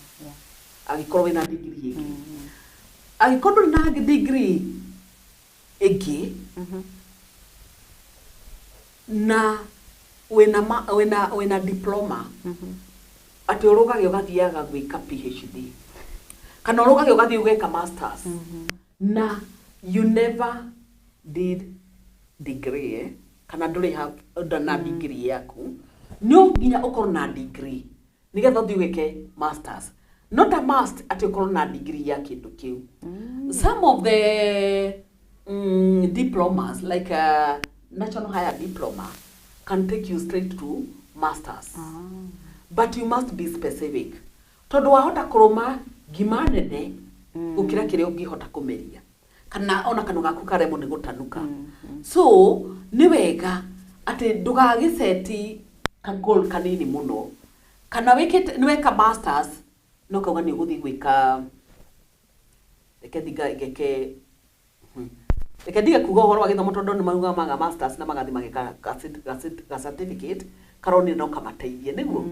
Angĩkorwo wĩna degree ĩngĩ, angĩkorwo ndũrĩ na degree ĩngĩ na wĩna diploma, atĩ ũrũgage ũgathiaga gwĩka PhD kana ũrũgage ũgathiĩ ũgeka masters na You never did degree, eh? Kana ndũrĩ na degree yaku, no nginya ũkorwo na degree nĩgetha ũthiĩ wĩke masters. Not a must atĩ ũkorwo na degree ya kĩndũ kĩu. Some of the diplomas, like a national higher diploma, can take you straight to masters, but you must be specific, tondũ wahota kũrũma ngima nene gũkĩra kĩrĩa ũngĩhota kũmeria, kana ona kanua gaku karemwo nĩ gũtanuka. So nĩ wega atĩ ndũgagĩceti ka goal kanini mũno, kana wĩkĩte nĩ weka masters no kauga nĩ ũgũthiĩ gwĩka, reke thiga ngeke, reke ndige kuga ũhoro wa gĩthomo, tondũ nĩ maugaga maga masters na magathiĩ mageka ga certificate karonire no kamateithie. Nĩguo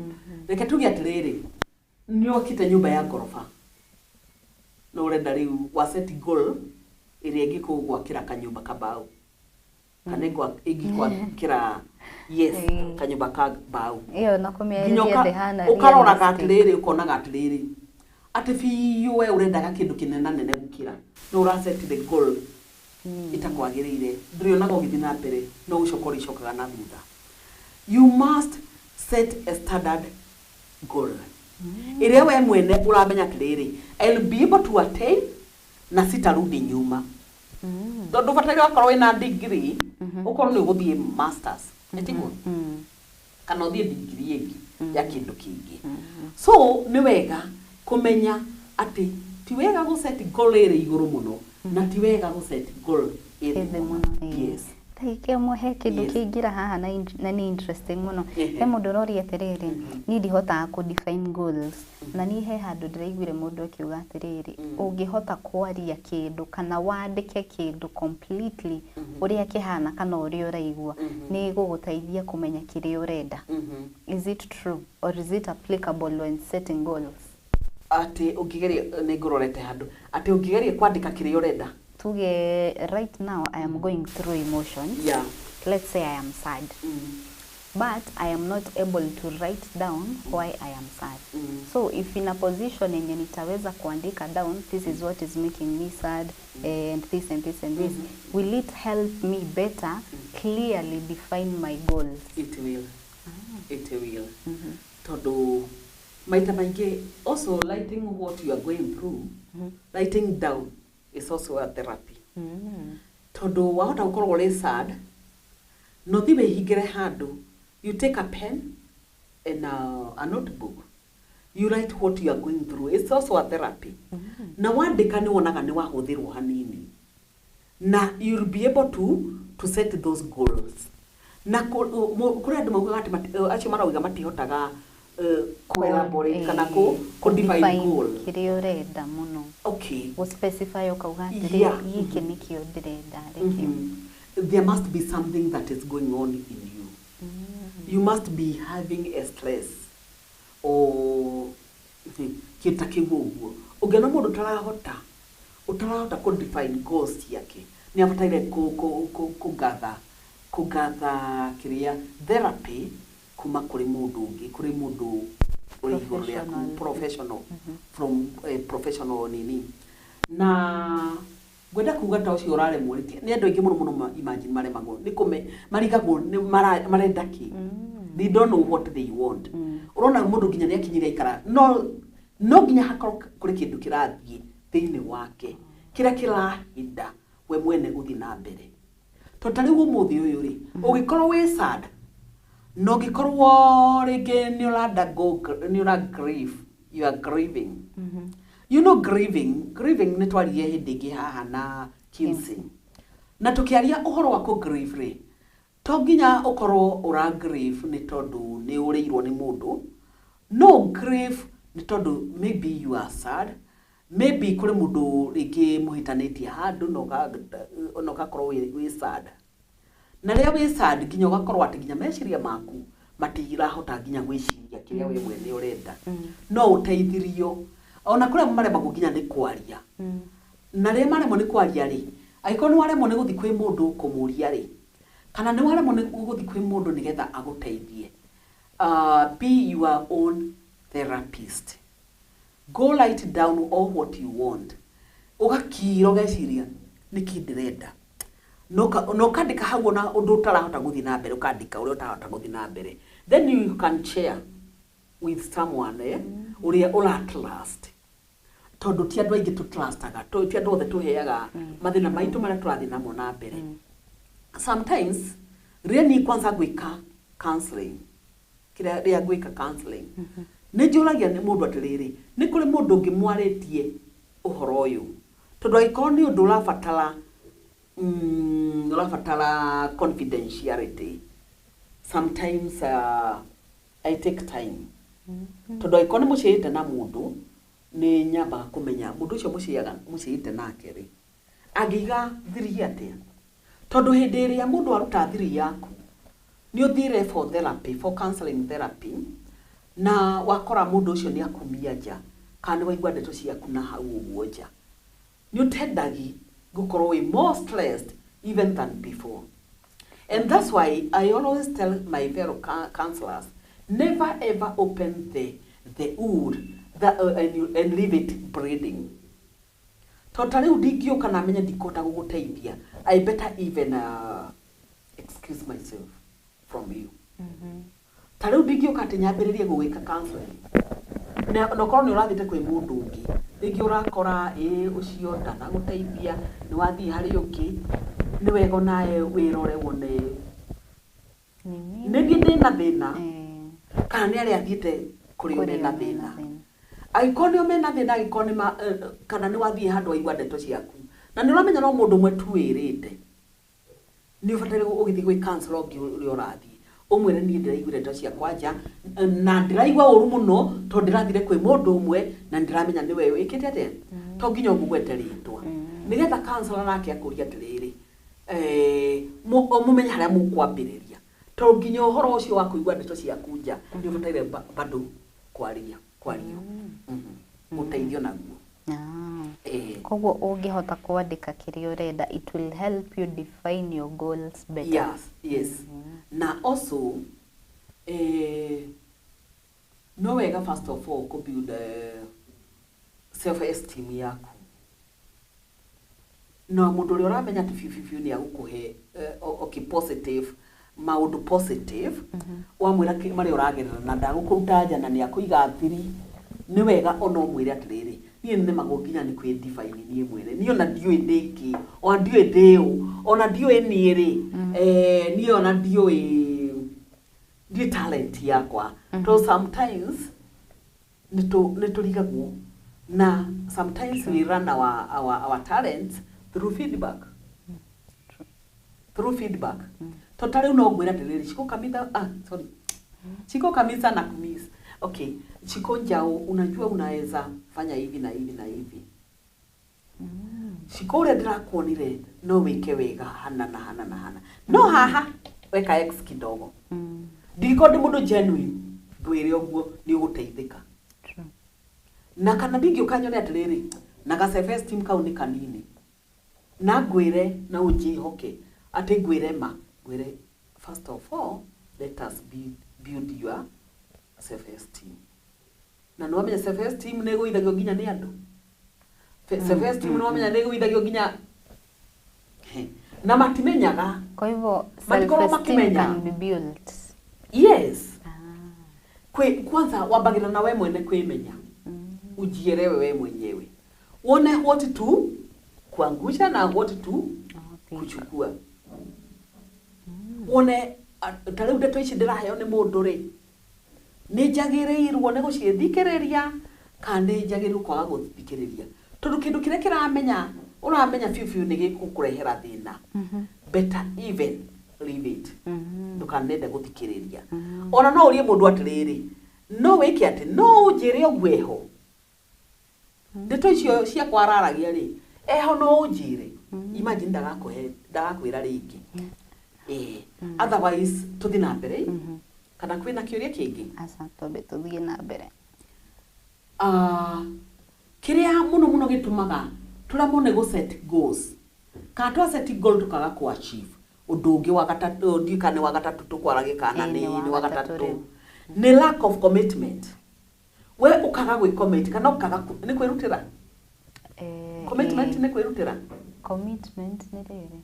reke tuge atĩrĩrĩ, nĩ wakĩte nyũmba ya ngoroba no ũrenda rĩu wa set goal ĩrĩa ĩngĩkũgwakĩra kanyũmba kambaũ, kana ĩngĩgwakĩra, yes, kanyũmba ka mbaũ. Ĩyo na nginya kũmĩarĩria ndĩhana ũkaroraga realistic. Atĩrĩrĩ, ũkonaga atĩrĩrĩ, atĩ biũ we ũrendaga kĩndũ kĩnenanene gũkĩra no ũraset the goal ĩtakwagĩrĩire, ndũrĩonaga ũgĩthiĩ na mbere, no gũcoka ũrĩcokaga na thutha. You must set a standard goal ĩrĩa we mwene ũramenya atĩrĩrĩ, I'll be able to attain na sitarudi nyuma, tondũ bataire wakorwo wĩna degree ũkorwo nĩ ũgũthiĩ masters, ĩtiguo, kana ũthiĩ degree ĩngĩ ya kĩndũ kĩngĩ. So nĩ wega kũmenya atĩ ti wega gũ set goal ĩrĩ igũrũ mũno, na ti wega gũ set goal ĩrĩ ĩthĩ mũno, ĩĩ. Yes. Ndagĩka ĩmwe, he kĩndũ kĩingĩra haha na nĩ interesting mũno. He mũndũ ũroria atĩrĩrĩ, niĩ ndihotaga kũ define goals, na niĩ he handũ ndĩraiguire mũndũ akiuga atĩrĩrĩ, ũngĩhota kwaria kĩndũ kana wandĩke kĩndũ completely ũrĩa kĩhana kana ũrĩa ũraigua, nĩ ĩgũgũteithia kũmenya kĩrĩa ũrenda. Is it true or is it applicable when setting goals? Atĩ ũngĩgeria, nĩ ngũrorete handũ atĩ ũngĩgeria kwandĩka kĩrĩa ũrenda. Tuge right now I am going through emotions. Let's say I am sad, but I am not able to write down why I am sad. So if in a position yenye nitaweza kuandika down, this is what is making me sad and this and this and this, will it help me better clearly define my goals? It will, it will, tondũ maita maingĩ also writing what you are going through, writing down is also a therapy, tondũ wahota gũkorwo ũrĩ sad no thiĩ wĩhingĩre handũ, you take a pen and a notebook, you write what you are going through. It's also a therapy. Na wandĩka nĩ wonaga nĩ wahũthĩrwo hanini, na you'll be able to set those goals. Na kũrĩ andũ maugaga atĩ acio marauga matihotaga kũ elaborate kana kũ define goal. Kĩrĩa ũrenda mũno. Gũ specify, ũkauga atĩrĩ, gĩkĩ nĩkĩo ndĩrenda rĩkĩo. There must be something that is going on in you. You must be having a stress or kĩndũ ta kĩu ũguo. Ũngĩona mũndũ ũtarahota kũ define goals ciake, nĩ abataire kũ gather kĩrĩa therapy kuma kũrĩ mũndũ ũngĩ, kũrĩ mũndũ ũrĩ igũrũ rĩaku. Professional. Professional, from professional nini. Na ngwenda kuga ta ũcio ũraremwo nĩ andũ aingĩ mũno mũno, imagine maremagwo nĩ kũme marigagwo nĩ marenda kĩ. They don't know what they want. Ũrona mũndũ nginya nĩ akinyire aikara, no nginya hakorwo kũrĩ kĩndũ kĩrathiĩ thĩinĩ wake kĩrĩa kĩrahinda we mwene gũthiĩ na mbere. Tondũ ta rĩu ũmũthĩ ũyũ rĩ, ũngĩkorwo wĩ sad na ũngĩkorwo rĩngĩ nĩ ũra nĩ ũra grieve, you are grieving. You know grieving, nĩ twaririe hĩndĩ ĩngĩ haha na Kinsey, na tũkĩaria ũhoro wa kũ grieve rĩ, to nginya ũkorwo ũra grieve nĩ tondũ nĩ ũrĩirwo nĩ mũndũ. No grieve nĩ tondũ maybe you are sad, maybe kũrĩ mũndũ rĩngĩ mũhĩtanĩtie handũ na ũgakorwo wĩ sad. Na rĩrĩa wĩ sad, nginya ũgakorwo atĩ nginya meciria maku matirahota nginya gwĩciria kĩrĩa we mwene ũrenda. No ũteithirio ona kũrĩa maremagwo nginya nĩ kwaria. Na rĩrĩa maremwo nĩ kwaria rĩ, angĩkorwo nĩ waremwo nĩ gũthiĩ kwĩ mũndũ kũmũria rĩ, kana nĩ waremwo nĩ gũthiĩ kwĩ mũndũ nĩgetha agũteithie, be your own therapist. Go write down all what you want, ũgakira, ũgeciria Nĩkĩ ndĩrenda? Na ũkandĩka hau ona ũndũ ũtarahota gũthiĩ na mbere, ũkandĩka ũrĩa ũtarahota gũthiĩ na mbere. Then you can share with someone, ũrĩa ũra trust, tondũ ti andũ aingĩ tũtrustaga, ti andũ othe tũheaga mathĩna maitũ marĩa tũrathiĩ namo na mbere. Sometimes rĩrĩa niĩ kwanza gwĩka counseling, kĩrĩa rĩrĩa gwĩka counseling, nĩ njũragia nĩ mũndũ atĩrĩrĩ, nĩ kũrĩ mũndũ ũngĩ mwarĩtie ũhoro ũyũ? Tondũ angĩkorwo nĩ ũndũ ũrabatara confidentiality, sometimes I take time, tondũ angĩkorwo nĩ mũciĩte na mũndũ, nĩ nyambaga kũmenya mũndũ ũcio mũciĩte nake rĩ, angĩiga thiri atĩa, tondũ hĩndĩ ĩrĩa mũndũ aruta thiri yaku, nĩ ũthire for therapy, for counseling therapy, na wakora mũndũ ũcio nĩ akumia nja kana nĩ waigua ndeto ciaku na hau ũguo nja, nĩ ũtendagi gũkorwo wĩ more stressed even than before. And that's why I always tell my fellow counselors, never ever open the wound and leave it bleeding. Tondũ ta rĩu ndingĩũka na menye ndikũhota gũgũteithia, I better even excuse myself from you. Ta rĩu ndingĩũka atĩ nyambĩrĩrie gũgĩka counseling na ũkorwo nĩ ũrathiĩte kwĩ mũndũ ũngĩ, rĩngĩ ũrakora ĩ ũcio ndanagũteithia, nĩ wathiĩ harĩ ũngĩ, nĩ wega onawe wĩrore wone nĩ niĩ ndĩna thĩna kana nĩ arĩa athiĩte kũrĩ o mena thĩna. Angĩkorwo nĩo mena thĩna, angĩkorwo nĩ kana nĩ wathiĩ handũ waigua ndeto ciaku na nĩ ũramenya no mũndũ ũmwe tu wĩrĩte, nĩ ũbataire ũgĩthiĩ gwĩ counselor ũngĩ ũrĩa ũrathiĩ, ũmwĩre, "Niĩ ndĩraiguire ndeto ciakwa nja na ndĩraigua ũru mũno, tondũ ndĩrathire kwĩ mũndũ ũmwe na ndĩramenya nĩwe wĩkĩte atĩa." To nginya ũmũgwete rĩtwa, nĩgetha counselor nake akũria atĩrĩrĩ, mũmenye harĩa mũkwambĩrĩria, tondũ nginya ũhoro ũcio wa kũigua ndeto ciaku nja nĩ ũbataire bado kwaria kwario, ũteithio naguo. Koguo ũngĩhota kwandĩka kĩrĩa ũrenda, it will help you define your goals better. Yes, na also no wega first of all kũ build self esteem yaku na mũndũ ũrĩa ũramenya atĩ biũ biũ biũ nĩ agũkũhe okay, positive maũndũ positive, wamwĩra marĩa ũragerera na ndagũkũruta nja na nĩ akũiga thiri. Nĩ wega ona ũmwĩre atĩrĩrĩ, niĩ nĩ nemagwo nginya nĩ kwĩ define niĩ mwene, niĩ ona ndiũĩ ndĩkĩ, ona ndiũĩ ndĩũ, ona ndiũĩ niĩ rĩ, niĩ ona ndiũĩ talent yakwa, tondũ sometimes nĩ tũrigagwo na sometimes we run our talents through feedback, through feedback. To ta rĩu no ngwĩre atĩrĩrĩ, Shiko Kamitha, ah, sorry, Shiko Kamisa na kumiss, okay, Shiko Njau, unajua unaweza fanya hivi na hivi na hivi. Shiko, ũrĩa ndĩrakuonire no wĩke wega hana na hana na hana, no haha weka x kidogo. Ndingĩkorwo ndĩ mũndũ genuine ngwĩre ũguo, nĩ ũgũteithĩka. Na kana ndingĩũka nyone atĩrĩrĩ, na ga self esteem kau nĩ kanini, na ngwĩre na ũnjĩhoke atĩ ngwĩre ma ngwĩre, first of all, let us build your self esteem. Na nĩ wamenya self esteem nĩ ĩgũithagio nginya nĩ andũ. Self esteem nĩ wamenya nĩ ĩgũithagio nginya na matimenyaga. Kwa hivyo Matikorwo self-esteem makimenya. can be built. Yes. Kwe, kwanza wambagĩra na we mwene kwĩmenya, ujielewe we mwenyewe, uone what to kuangusha na what to kuchukua, wone ta rĩu ndeto ici ndĩraheo nĩ mũndũ rĩ, nĩ njagĩrĩirwo nĩ gũcithikĩrĩria kana nĩ njagĩrĩirwo kwaga gũthikĩrĩria, tondũ kĩndũ kĩrĩa kĩramenya ũramenya biũ biũ nĩ gĩgũkũrehera thĩna, better even leave it, ndũkanende gũthikĩrĩria. Ona no ũrie mũndũ atĩrĩrĩ, no wĩke atĩ no ũnjĩre ũguo eho ndeto icio ciakwa araragia rĩ, eho no ũnjĩre? Imagine ndagakũhe, ndagakwĩra rĩngĩ. Ĩĩ, otherwise tũthiĩ na mbere kana kwĩna kĩũria kĩngĩ? Aca, twambe tũthiĩ na mbere. Ah, kĩrĩa mũno mũno gĩtũmaga tũremwo nĩ gũ set goals kana twa set goal tũkaga kũ achieve, ũndũ ũngĩ wa gatatũ, ndiũĩ kana nĩ wa gatatũ tũkwaragia kana Ĩĩ, nĩ nĩ wa nĩ wa gatatũ gatatũ rĩu. Nĩ lack of commitment. We ũkaga gwĩ commit kana ũkaga nĩ kwĩrutĩra. Commitment nĩ kwĩrutĩra. Commitment nĩ rĩrĩ,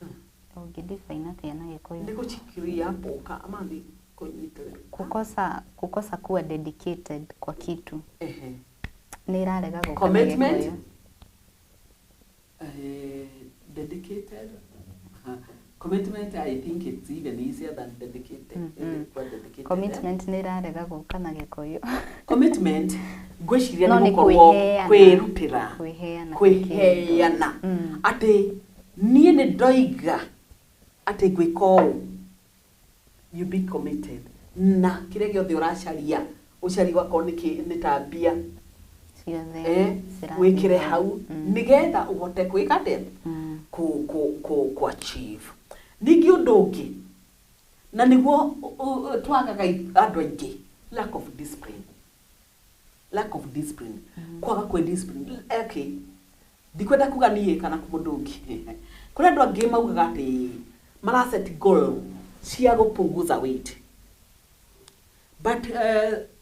ũngĩdefine atĩa na Gĩkũyũ? Nĩ gũchikiria hapo ama nĩ kũnyitĩrĩra? Kukosa kuwa dedicated kwa kitu. Nĩ ĩrarega gũka na Commitment? Gĩkũyũ. Dedicated. Commitment, I think it's even easier than dedicated. Kuwa dedicated, eh? Commitment nĩ ĩrarega gũka na Gĩkũyũ. Commitment ngwĩciria No nĩ nĩ gũkorwo kwĩheana. kwĩrutĩra, Kwĩheana. kwĩheana, atĩ niĩ nĩ ndoiga atĩ ngwĩka ũũ, you be committed na kĩrĩa gĩothe ũracaria ũcaria wakorwo nĩ ta mbia, Ciothe cirathiĩ wĩkĩre hau. hau nĩgetha ũhote gwĩka atĩa? Ku achieve. Ningĩ ũndũ ũngĩ na nĩguo twagaga andũ aingĩ, lack of discipline, lack of discipline, kwaga kwĩ discipline. Okay, ndikwenda kuga niĩ kana mũndũ ũngĩ, kũrĩ andũ angĩ maugaga atĩ maraset goal cia gũpunguza weight, but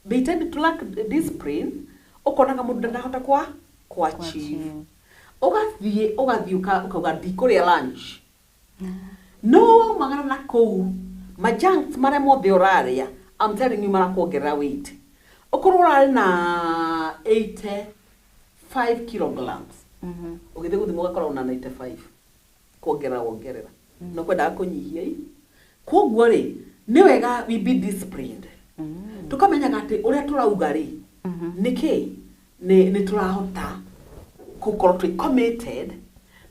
they tend to lack discipline. Ũkonaga mũndũ ndarahota kwa achieve. Achieve. Ũgathiĩ ũkauga ndikũrĩa lunch, no waumagara na kũu majunks marĩa mothe ũrarĩa, I'm telling you, marakuongerera weight. Ũkorwo ũrarĩ na 85 kilograms, ũgĩthiĩ gũthima ũgakorwo na 95, kuongerera wongerera, no kwendaga kũnyihia i. Koguo rĩ, nĩ wega we be disciplined, tũkamenyaga atĩ ũrĩa tũrauga rĩ, nĩkĩ nĩ tũrahota gũkorwo twĩ committed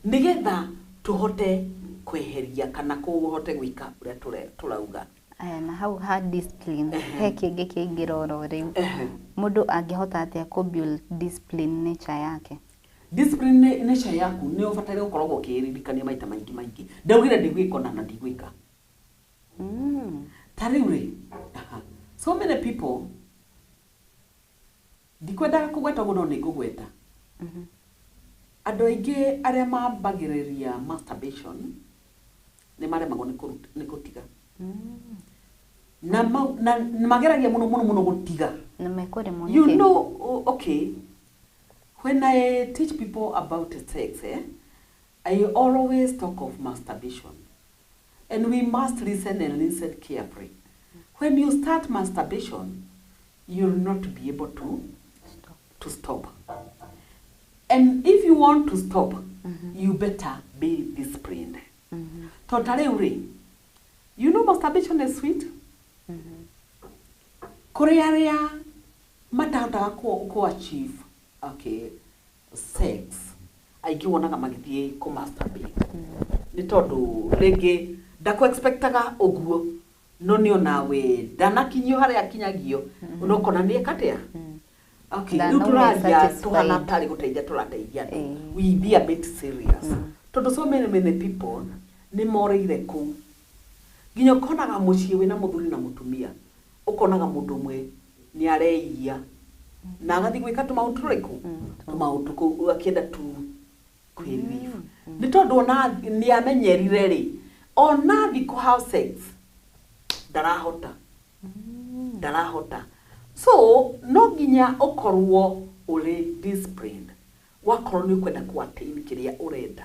nĩgetha tũhote kweheria kana kũhote gwĩka ũrĩa tũrauga. Aya, na hau ha discipline, he kĩngĩ kĩingĩra oro rĩu. Mũndũ angĩhota atĩa kũ build discipline nature yake? Discipline nature yaku nĩ ũbataire gũkoragwo ũkĩririkania maita maingĩ maingĩ, ndaugire ndigwĩka ona na ndigwĩka. Ta rĩu rĩ, aha, so many people, ndikwendaga kũgweta ũguo no nĩ ngũgweta, andũ aingĩ arĩa mambagĩrĩria masturbation nĩ maremagwo nĩ gũtiga, na mageragia mũno mũno mũno gũtiga. Na mekũremwo You nĩkĩ? know, okay, when I teach people about sex, I always talk of masturbation, and we must listen and listen carefully. When you start masturbation, you'll not be able to Stop. to stop. And if you want to stop, you better be disciplined. Tondũ ta rĩu rĩ, you know masturbation is sweet. Kũrĩ arĩa matahotaga ku achieve, okay, sex, aingĩ wonaga magĩthiĩ kũ masturbate nĩ tondũ rĩngĩ ndakũ expectaga ũguo, no nĩ onawe ndanakinyio harĩa akinyagio, no kona nĩ eka atĩa. Okay, rĩu Ndanauma tũraria satisfied. tũhana tarĩ gũteithia tũrateithia andũ. We be a bit serious, tondũ so many many people nĩ morĩire kũu, nginya ũkonaga mũciĩ wĩna mũthuri na mũtumia, ũkonaga mũndũ ũmwe nĩ areia na agathiĩ gwĩka tũmaũndũ tũrĩkũ, tũmaũndũ kũu akĩenda tu kwĩrelieve, nĩ tondũ ona nĩ amenyerire rĩ, ona athiĩ kũ have sex ndarahota, ndarahota. So no nginya ũkorwo ũrĩ disciplined wakorwo nĩ ũkwenda kũ attain kĩrĩa ũrenda.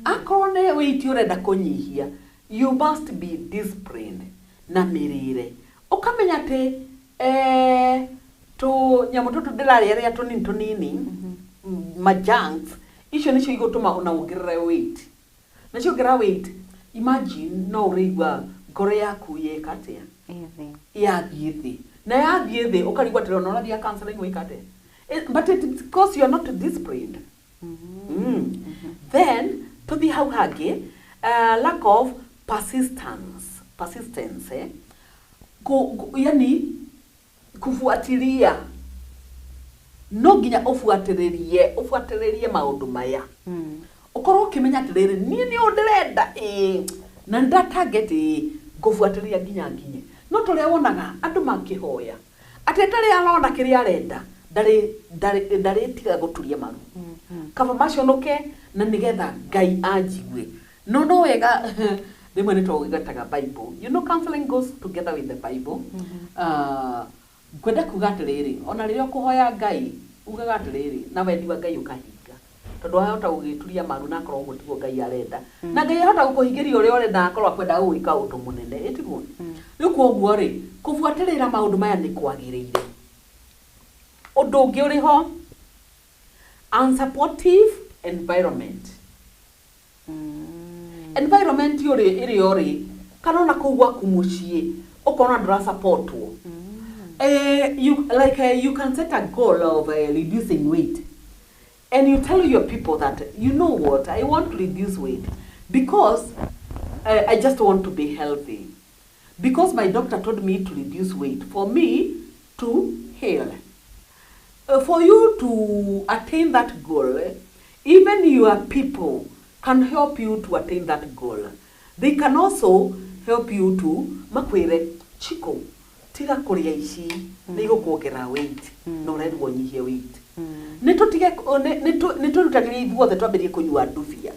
Akorwo nĩ weight ũrenda kũnyihia, you must be disciplined na mĩrĩre, ũkamenya atĩ tũnyamũ tũtũ ndĩrarĩa rĩa tũnini tũnini, majunks icio nĩcio igũtũma ona wongerere weight, na ciongerera weight, imagine, no ũrĩigua ngoro yaku yeka atĩa? Easy. Yathiĩ thĩ, na yathiĩ thĩ ũkarigwo atĩrĩ ona ũrathiĩ counseling wĩka atĩa? But it's because you are not disciplined. Then tũthiĩ hau hangĩ, lack of persistence, eh? Yani kufuatilia, no nginya ũbuatĩrĩrie maũndũ maya, ũkorwo ũkĩmenya atĩrĩrĩ, niĩ nĩ ũũ ndĩrenda, ĩĩ, na nĩ nda target, ĩĩ, ngũbuatĩrĩria nginya nginye. No tũrĩa wonaga andũ makĩhoya atĩ ndarĩ arona kĩrĩa arenda, ndarĩtiga gũturia maru kaba maconoke na nĩgetha Ngai anjigue. No wega rĩmwe nĩ twagwetaga Bible. You know, counseling goes together with the Bible. Ngwenda kuga atĩrĩrĩ, ona rĩrĩa ũkũhoya Ngai ugaga atĩrĩrĩ, na wendi wa Ngai ũkahinga. Tondũ wahota gũgĩturia maru na akorwo ũguo tiguo Ngai arenda. Na Ngai ahota gũkũhingĩria ũrĩa ũrenda akorwo akwenda gũgwĩka ũndũ mũnene, ĩtiguo? Rĩu koguo rĩ, kũbuatĩrĩra maũndũ maya nĩ kwagĩrĩire. Ũndũ ũngĩ ũrĩ ho, unsupportive environment. Environment ũrĩ ĩrĩa ũrĩ kana ona kũu gwaku mũciĩ ũkona ndũrasupportwo. You like you can set a goal of reducing weight and you tell your people that, you know what, I want to reduce weight because I just want to be healthy, because my doctor told me to reduce weight for me to heal. For you to attain that goal, even your people can help you to attain that goal. They can also help you to makwire, "Chiko, tiga kũrĩa ici, nĩ igũkuongerera weight na ũrerwo ũnyihie weight." Nĩ tũtige nĩ twĩrutanĩrie ithuothe twambĩrĩrie kũnyua ndubia.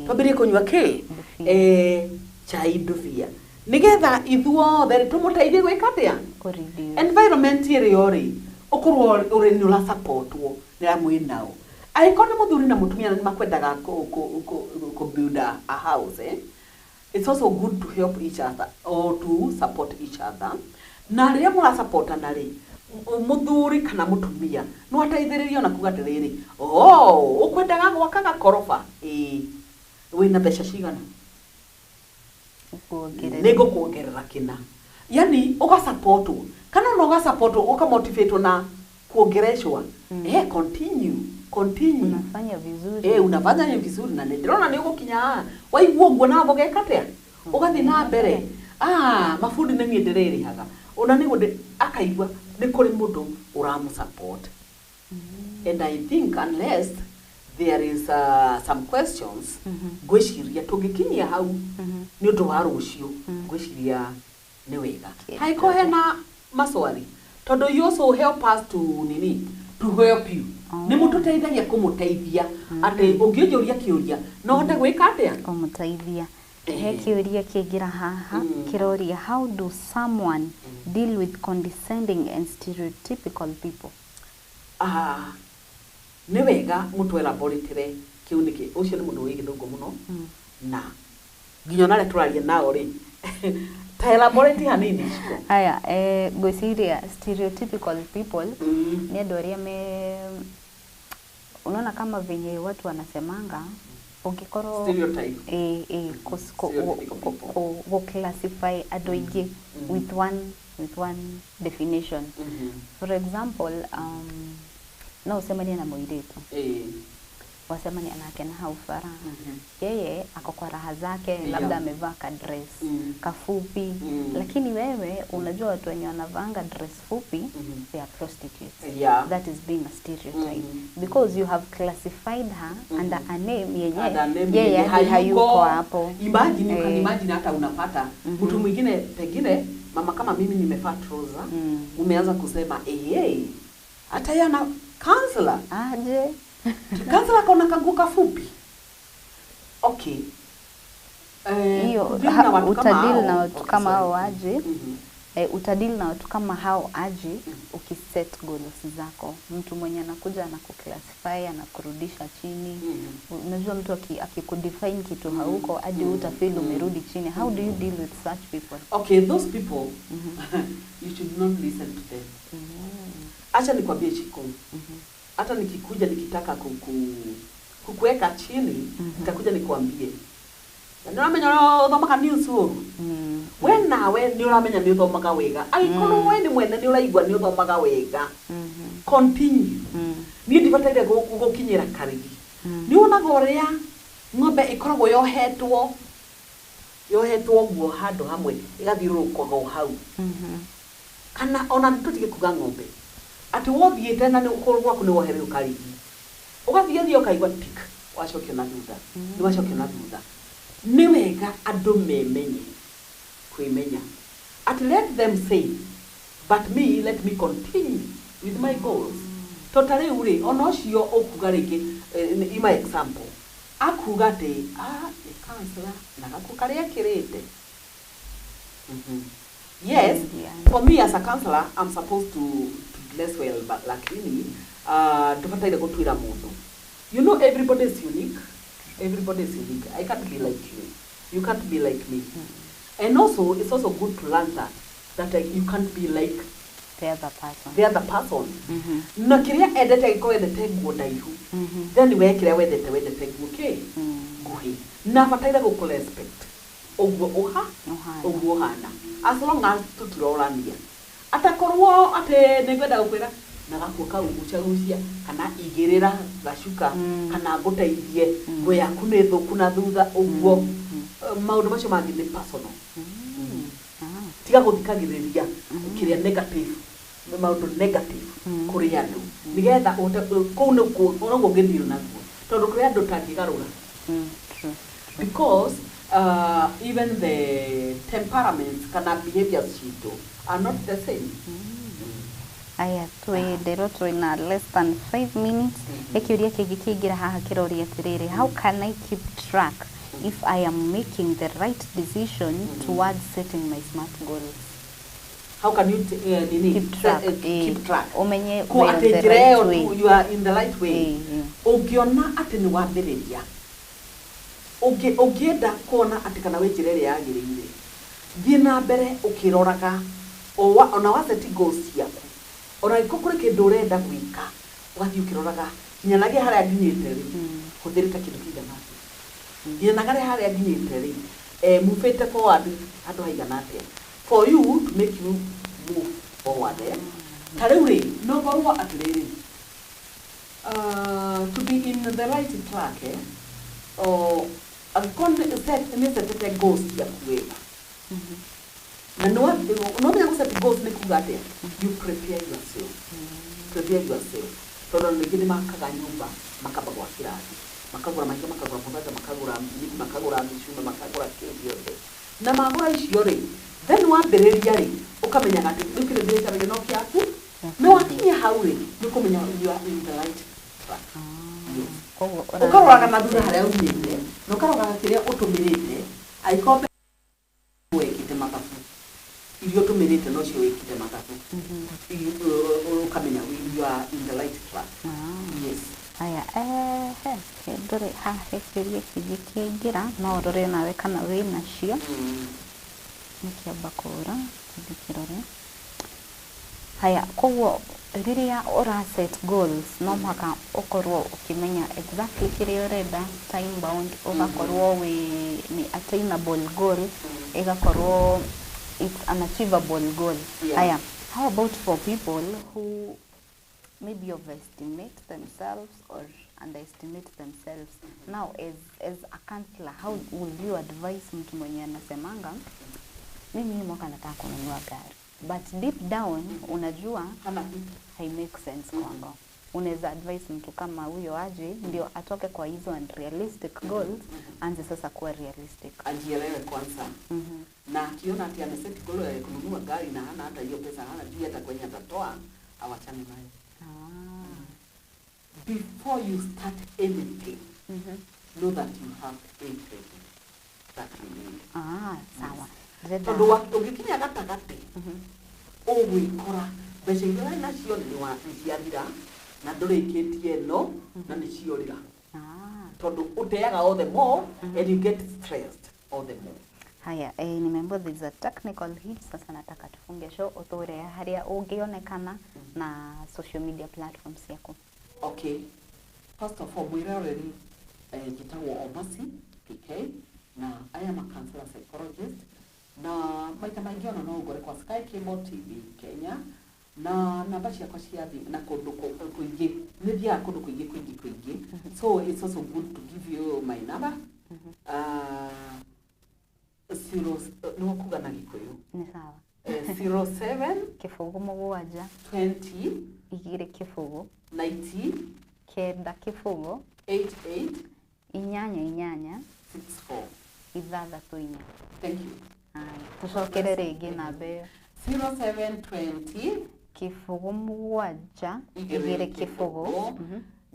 Twambĩrĩrie kũnyua kĩ? Ndubia. Chai ndubia, nĩgetha ithuothe tũmũteithie gwĩka atĩa? Kũreduce. Environment ĩrĩa ũrĩ ũkorwo ũrĩ nĩ ũrasupportwo nĩ arĩa mwĩ nao. Angĩkorwo nĩ mũthuri na mũtumia nĩ makwendaga kũ build a house, eh? It's also good to help each other or to support each other. Na rĩrĩa mũrasupportana rĩ, mũthuri kana mũtumia no ateithĩrĩrie ona kuga atĩrĩrĩ, "Oh, ũkwendaga gwaka gakoroba? Ĩĩ, wĩna mbeca cigana?" Kuongerera. "Nĩ ngũkuongerera kĩna." Yani ũgasupportwo kana ona ũgasupportwo, ũkamotivatwo na kuongereshwa, continue, continue. Unafanya vizuri. Unafanya ni vizuri na nĩndĩrona nĩ ũgũkinya haha. Waigua ũguo nawe ũgeka atĩa? Ũgathiĩ na mbere. Mabundi nĩ niĩ ndĩrĩrĩhaga ona nĩguo akaigua nĩ kũrĩ mũndũ ũramũsupport. And I think unless there is some questions, ngwĩciria tũngĩkinyia hau nĩ ũndũ wa rũciũ, ngwĩciria nĩ wega. Haiko hena maswali, tondũ you also help us to nini, to help you. Nĩ mũtũteithagia kũmũteithia atĩ ũngĩnjũria kĩũria no hote gwĩka atĩa? Kũmũteithia. He kĩũria kĩngĩra haha kĩroria, how do someone deal with condescending and stereotypical people? Ah, nĩ wega mũtũ elaboratĩre kĩu nĩkĩ. Ũcio nĩ mũndũ wĩ gĩthũngũ mũno na nginya ona arĩa tũraria nao rĩ, ta elaborate hanini, Shiko. Haya, ngwĩciria stereotypical people nĩ andũ arĩa me, unaona kama venye watu wanasemanga ũngĩkorwo Stereotype. Stereotypical people. Gũ-classify andũ aingĩ with one definition. For example, no ũcemanie na mũirĩtu, wacemania nake na hau bara, yeye ako kwa raha zake, labda amevaa ka dress kafupi, lakini wewe unajua watu wenye wanavaanga dress fupi, they are prostitutes. That is being a stereotype, because you have classified her under a name yenye Under name yeye yenye hadi hayuko hapo. Imagine, you can imagine hata unapata mtu mwingine, pengine mama kama mimi nimevaa trouser, umeanza kusema, "Eh, hata yeye ana counselor." Aje? Counselor kaona kanguo kafupi. Okay. Hiyo Kudeal na watu kama utadeal hao. na watu Okay, kama sorry. hao aje? Utadeal na watu kama hao aje ukiset goals zako? Mtu mwenye anakuja anakuclassify, anakurudisha chini. Unajua mtu akikudefine kitu hauko hadi utafeel umerudi chini. How do you deal with such people? Okay, those people, you should not listen to them. Acha nikwambie, Chiko. Hata nikikuja nikitaka kukuweka chini, nitakuja nikwambie. Na nĩ ũramenya ũrĩa ũthomaga news ũru. We nawe nĩ ũramenya nĩ ũthomaga wega. Angĩkorwo we nĩ mwene nĩ ũraigua nĩ ũthomaga wega, continue. Niĩ ndibataire gũkinyĩra karigi. Nĩ wonaga ũrĩa ng'ombe ĩkoragwo yohetwo ũguo handũ hamwe ĩgathiũrũrũkaga o hau, kana ona tũtige kuga ng'ombe, atĩ wothiĩte na nĩ kũgũrũ gwaku nĩ wohereirwo karigi, ũgathiĩ thiĩ ũkaigua tik, wacokio na thutha, nĩ wacokio na thutha. Nĩ wega andũ memenye kwĩmenya at let them say, but me, let me continue with my goals. To ta rĩu rĩ, ona ũcio ũkuga rĩngĩ, in my example, akuga atĩ nĩ counselor na gakuo karĩa ekĩrĩte. Yes, for me as a counselor, I'm supposed to dress well, but lakini ndũbataire gũtuĩra mũndũ. You know, everybody is unique. Everybody is unique. I can't be like you. You can't be like me. And also, it's also good to learn that you can't be like the other person. The other person. Na kiria endete gĩkorwo endete nguo ndaihu, then we kĩrĩa wendete, wendete nguo kĩ nguhĩ, na bataire gũkũ respect ũguo ũha Ũhana. Ũguo ũhana, as long as tũtirorania atakorwo atĩ nĩngwenda gũkwĩra na gakuo kau gucagucia kana igĩrĩra gacuka kana ngũteithie nguo yaku nĩ thũku na thutha ũguo. Maũndũ macio mangĩ nĩ personal. Tiga gũthikagĩrĩria kĩrĩa negative, maũndũ negative kũrĩ andũ, nĩgetha ũhote kũu nĩkuo noguo ũngĩdeal naguo, tondũ kũrĩ andũ ũtangĩgarũra. True. Because even the temperaments kana behaviors citũ are not the same. Aya, twĩ nderwo twĩna less than 5 minutes. Gĩkĩũria kĩngĩ kĩingĩra haha kĩroria atĩrĩrĩ, how can I keep track if I am making the right decision towards setting my smart goals? How can you nini? Keep track, keep track. Ũmenye ko we on atĩ the njĩra right ĩyo way. You are in the right way. Ũngĩona atĩ nĩ wambĩrĩria, ũngĩenda kuona atĩ kana wĩ njĩra ĩrĩa yagĩrĩire, thiĩ na mbere ũkĩroraga ona wa set goals ciaku, ona angĩkorwo kũrĩ kĩndũ ũrenda gwĩka, ũgathiĩ ũkĩroraga nginyanagia harĩa nginyĩte rĩ, hũthĩrĩte kĩndũ kĩigana atĩa, nginyanaga harĩa nginyĩte rĩ, move forward handũ haigana atĩa, for you to make you move forward, eh? Ta rĩu rĩ, no ngorwo atĩrĩrĩ, to be in the right track, eh? O angĩkorwo nĩ setete goals ciaku wega, na no menya gũ set goals nĩ kuga atĩa, you prepare yourself, prepare yourself, tondũ andũ aingĩ nĩ makaga nyũmba, makamba gwakĩra thĩ, makagũra mahiga, makagũra mũthanga, makagũra mĩtĩ, makagũra mĩcuma, makagũra kĩĩ gĩothe, na magũra icio rĩ, then wambĩrĩria rĩ, ũkamenyaga atĩ rĩu kĩrĩa ndĩrecaragia no kĩaku, nĩ wakinya hau rĩ, nĩ ũkũmenya you are in the right track. Yes. Koguo ũkaroraga na thutha harĩa umĩte, na ũkaroraga kĩrĩa ũtũmĩrĩte, angĩkorwo wekĩte mathabu iria ũtũmĩrĩte nocio wĩkĩte mathabu, ũkamenya you are in the right track. Yes. Aya, ehe, ndũrĩ haha he kĩũria kĩngĩ kĩaingĩra, no ũrore nawe kana wĩ nacio. Nĩkĩamba kũra ndikĩrore. Haya, koguo rĩrĩa ũra set goals, no mũhaka ũkorwo ũkĩmenya exactly kĩrĩa ũrenda, time bound, ũgakorwo wĩ nĩ attainable goal, ĩgakorwo it's an achievable goal. Haya, how about for people who maybe overestimate themselves or underestimate themselves? Now, as a counselor, how will you advise mtu mwenye anasemanga, mimi hii mwaka nataka kununua gari, but deep down unajua Hana kitu. Hai make sense kwangu? Unaweza advise mtu kama huyo aje ndio atoke kwa hizo unrealistic goals, anze sasa kuwa realistic? Ajielewe kwanza, na akiona ati ameset goal ya kununua gari na hana hata hiyo pesa, hana juu hata kwenye atatoa, awachane nayo. Before you start anything, know that you have everything that you need. Ah, sawa. Ndĩrenda- Tondũ ũngĩkinya gatagatĩ, ũgwĩkora mbeca iria ũrĩ nacio nĩ ciathira na ndũrĩkĩtie ĩno na nĩ ciorĩra, tondũ ũteaga all the more and you get stressed all the more. Haya, nimeambiwa there's a technical hit. Sasa nataka tufunge show, uthure harĩa ũngĩonekana na social media platforms yaku. Okay, first of all, mwĩroreri, njĩtagwo Omasi PK na I am a counselor psychologist, na maita maingĩ ona no ũngore kwa Sky Cable TV Kenya na namba ciakwa cia thimũ na kũndũ kũingĩ, nĩ thiaga kũndũ kũingĩ kũingĩ kũingĩ, so it's also good to give you my number. Zero, nĩguo kuga na Gĩkũyũ? Nĩ sawa. 07 0 7 20 2 0 90 9 0 88 8 8 64. 6 4. Thank you. Haya, tũcokere rĩngĩ namba ĩyo. 0720 0 7 2 0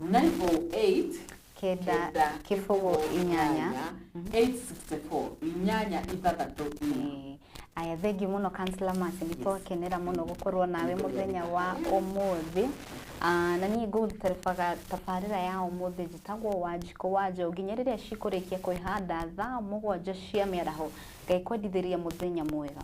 908 9 0 8 864 8 6 4. Aya, thengiũ mũno, Counselor Mercy, nĩ twakenera mũno gũkorwo nawe mũthenya wa ũmũthĩ. Na niĩ ngũgũterebaga tabarĩra ya ũmũthĩ njĩtagwo Wanjikũ wa Njaũ nginya rĩrĩa cikũrĩkia kwĩhanda thaa 7 cia mĩaraho. Ngai kwendithĩria mũthenya mwega.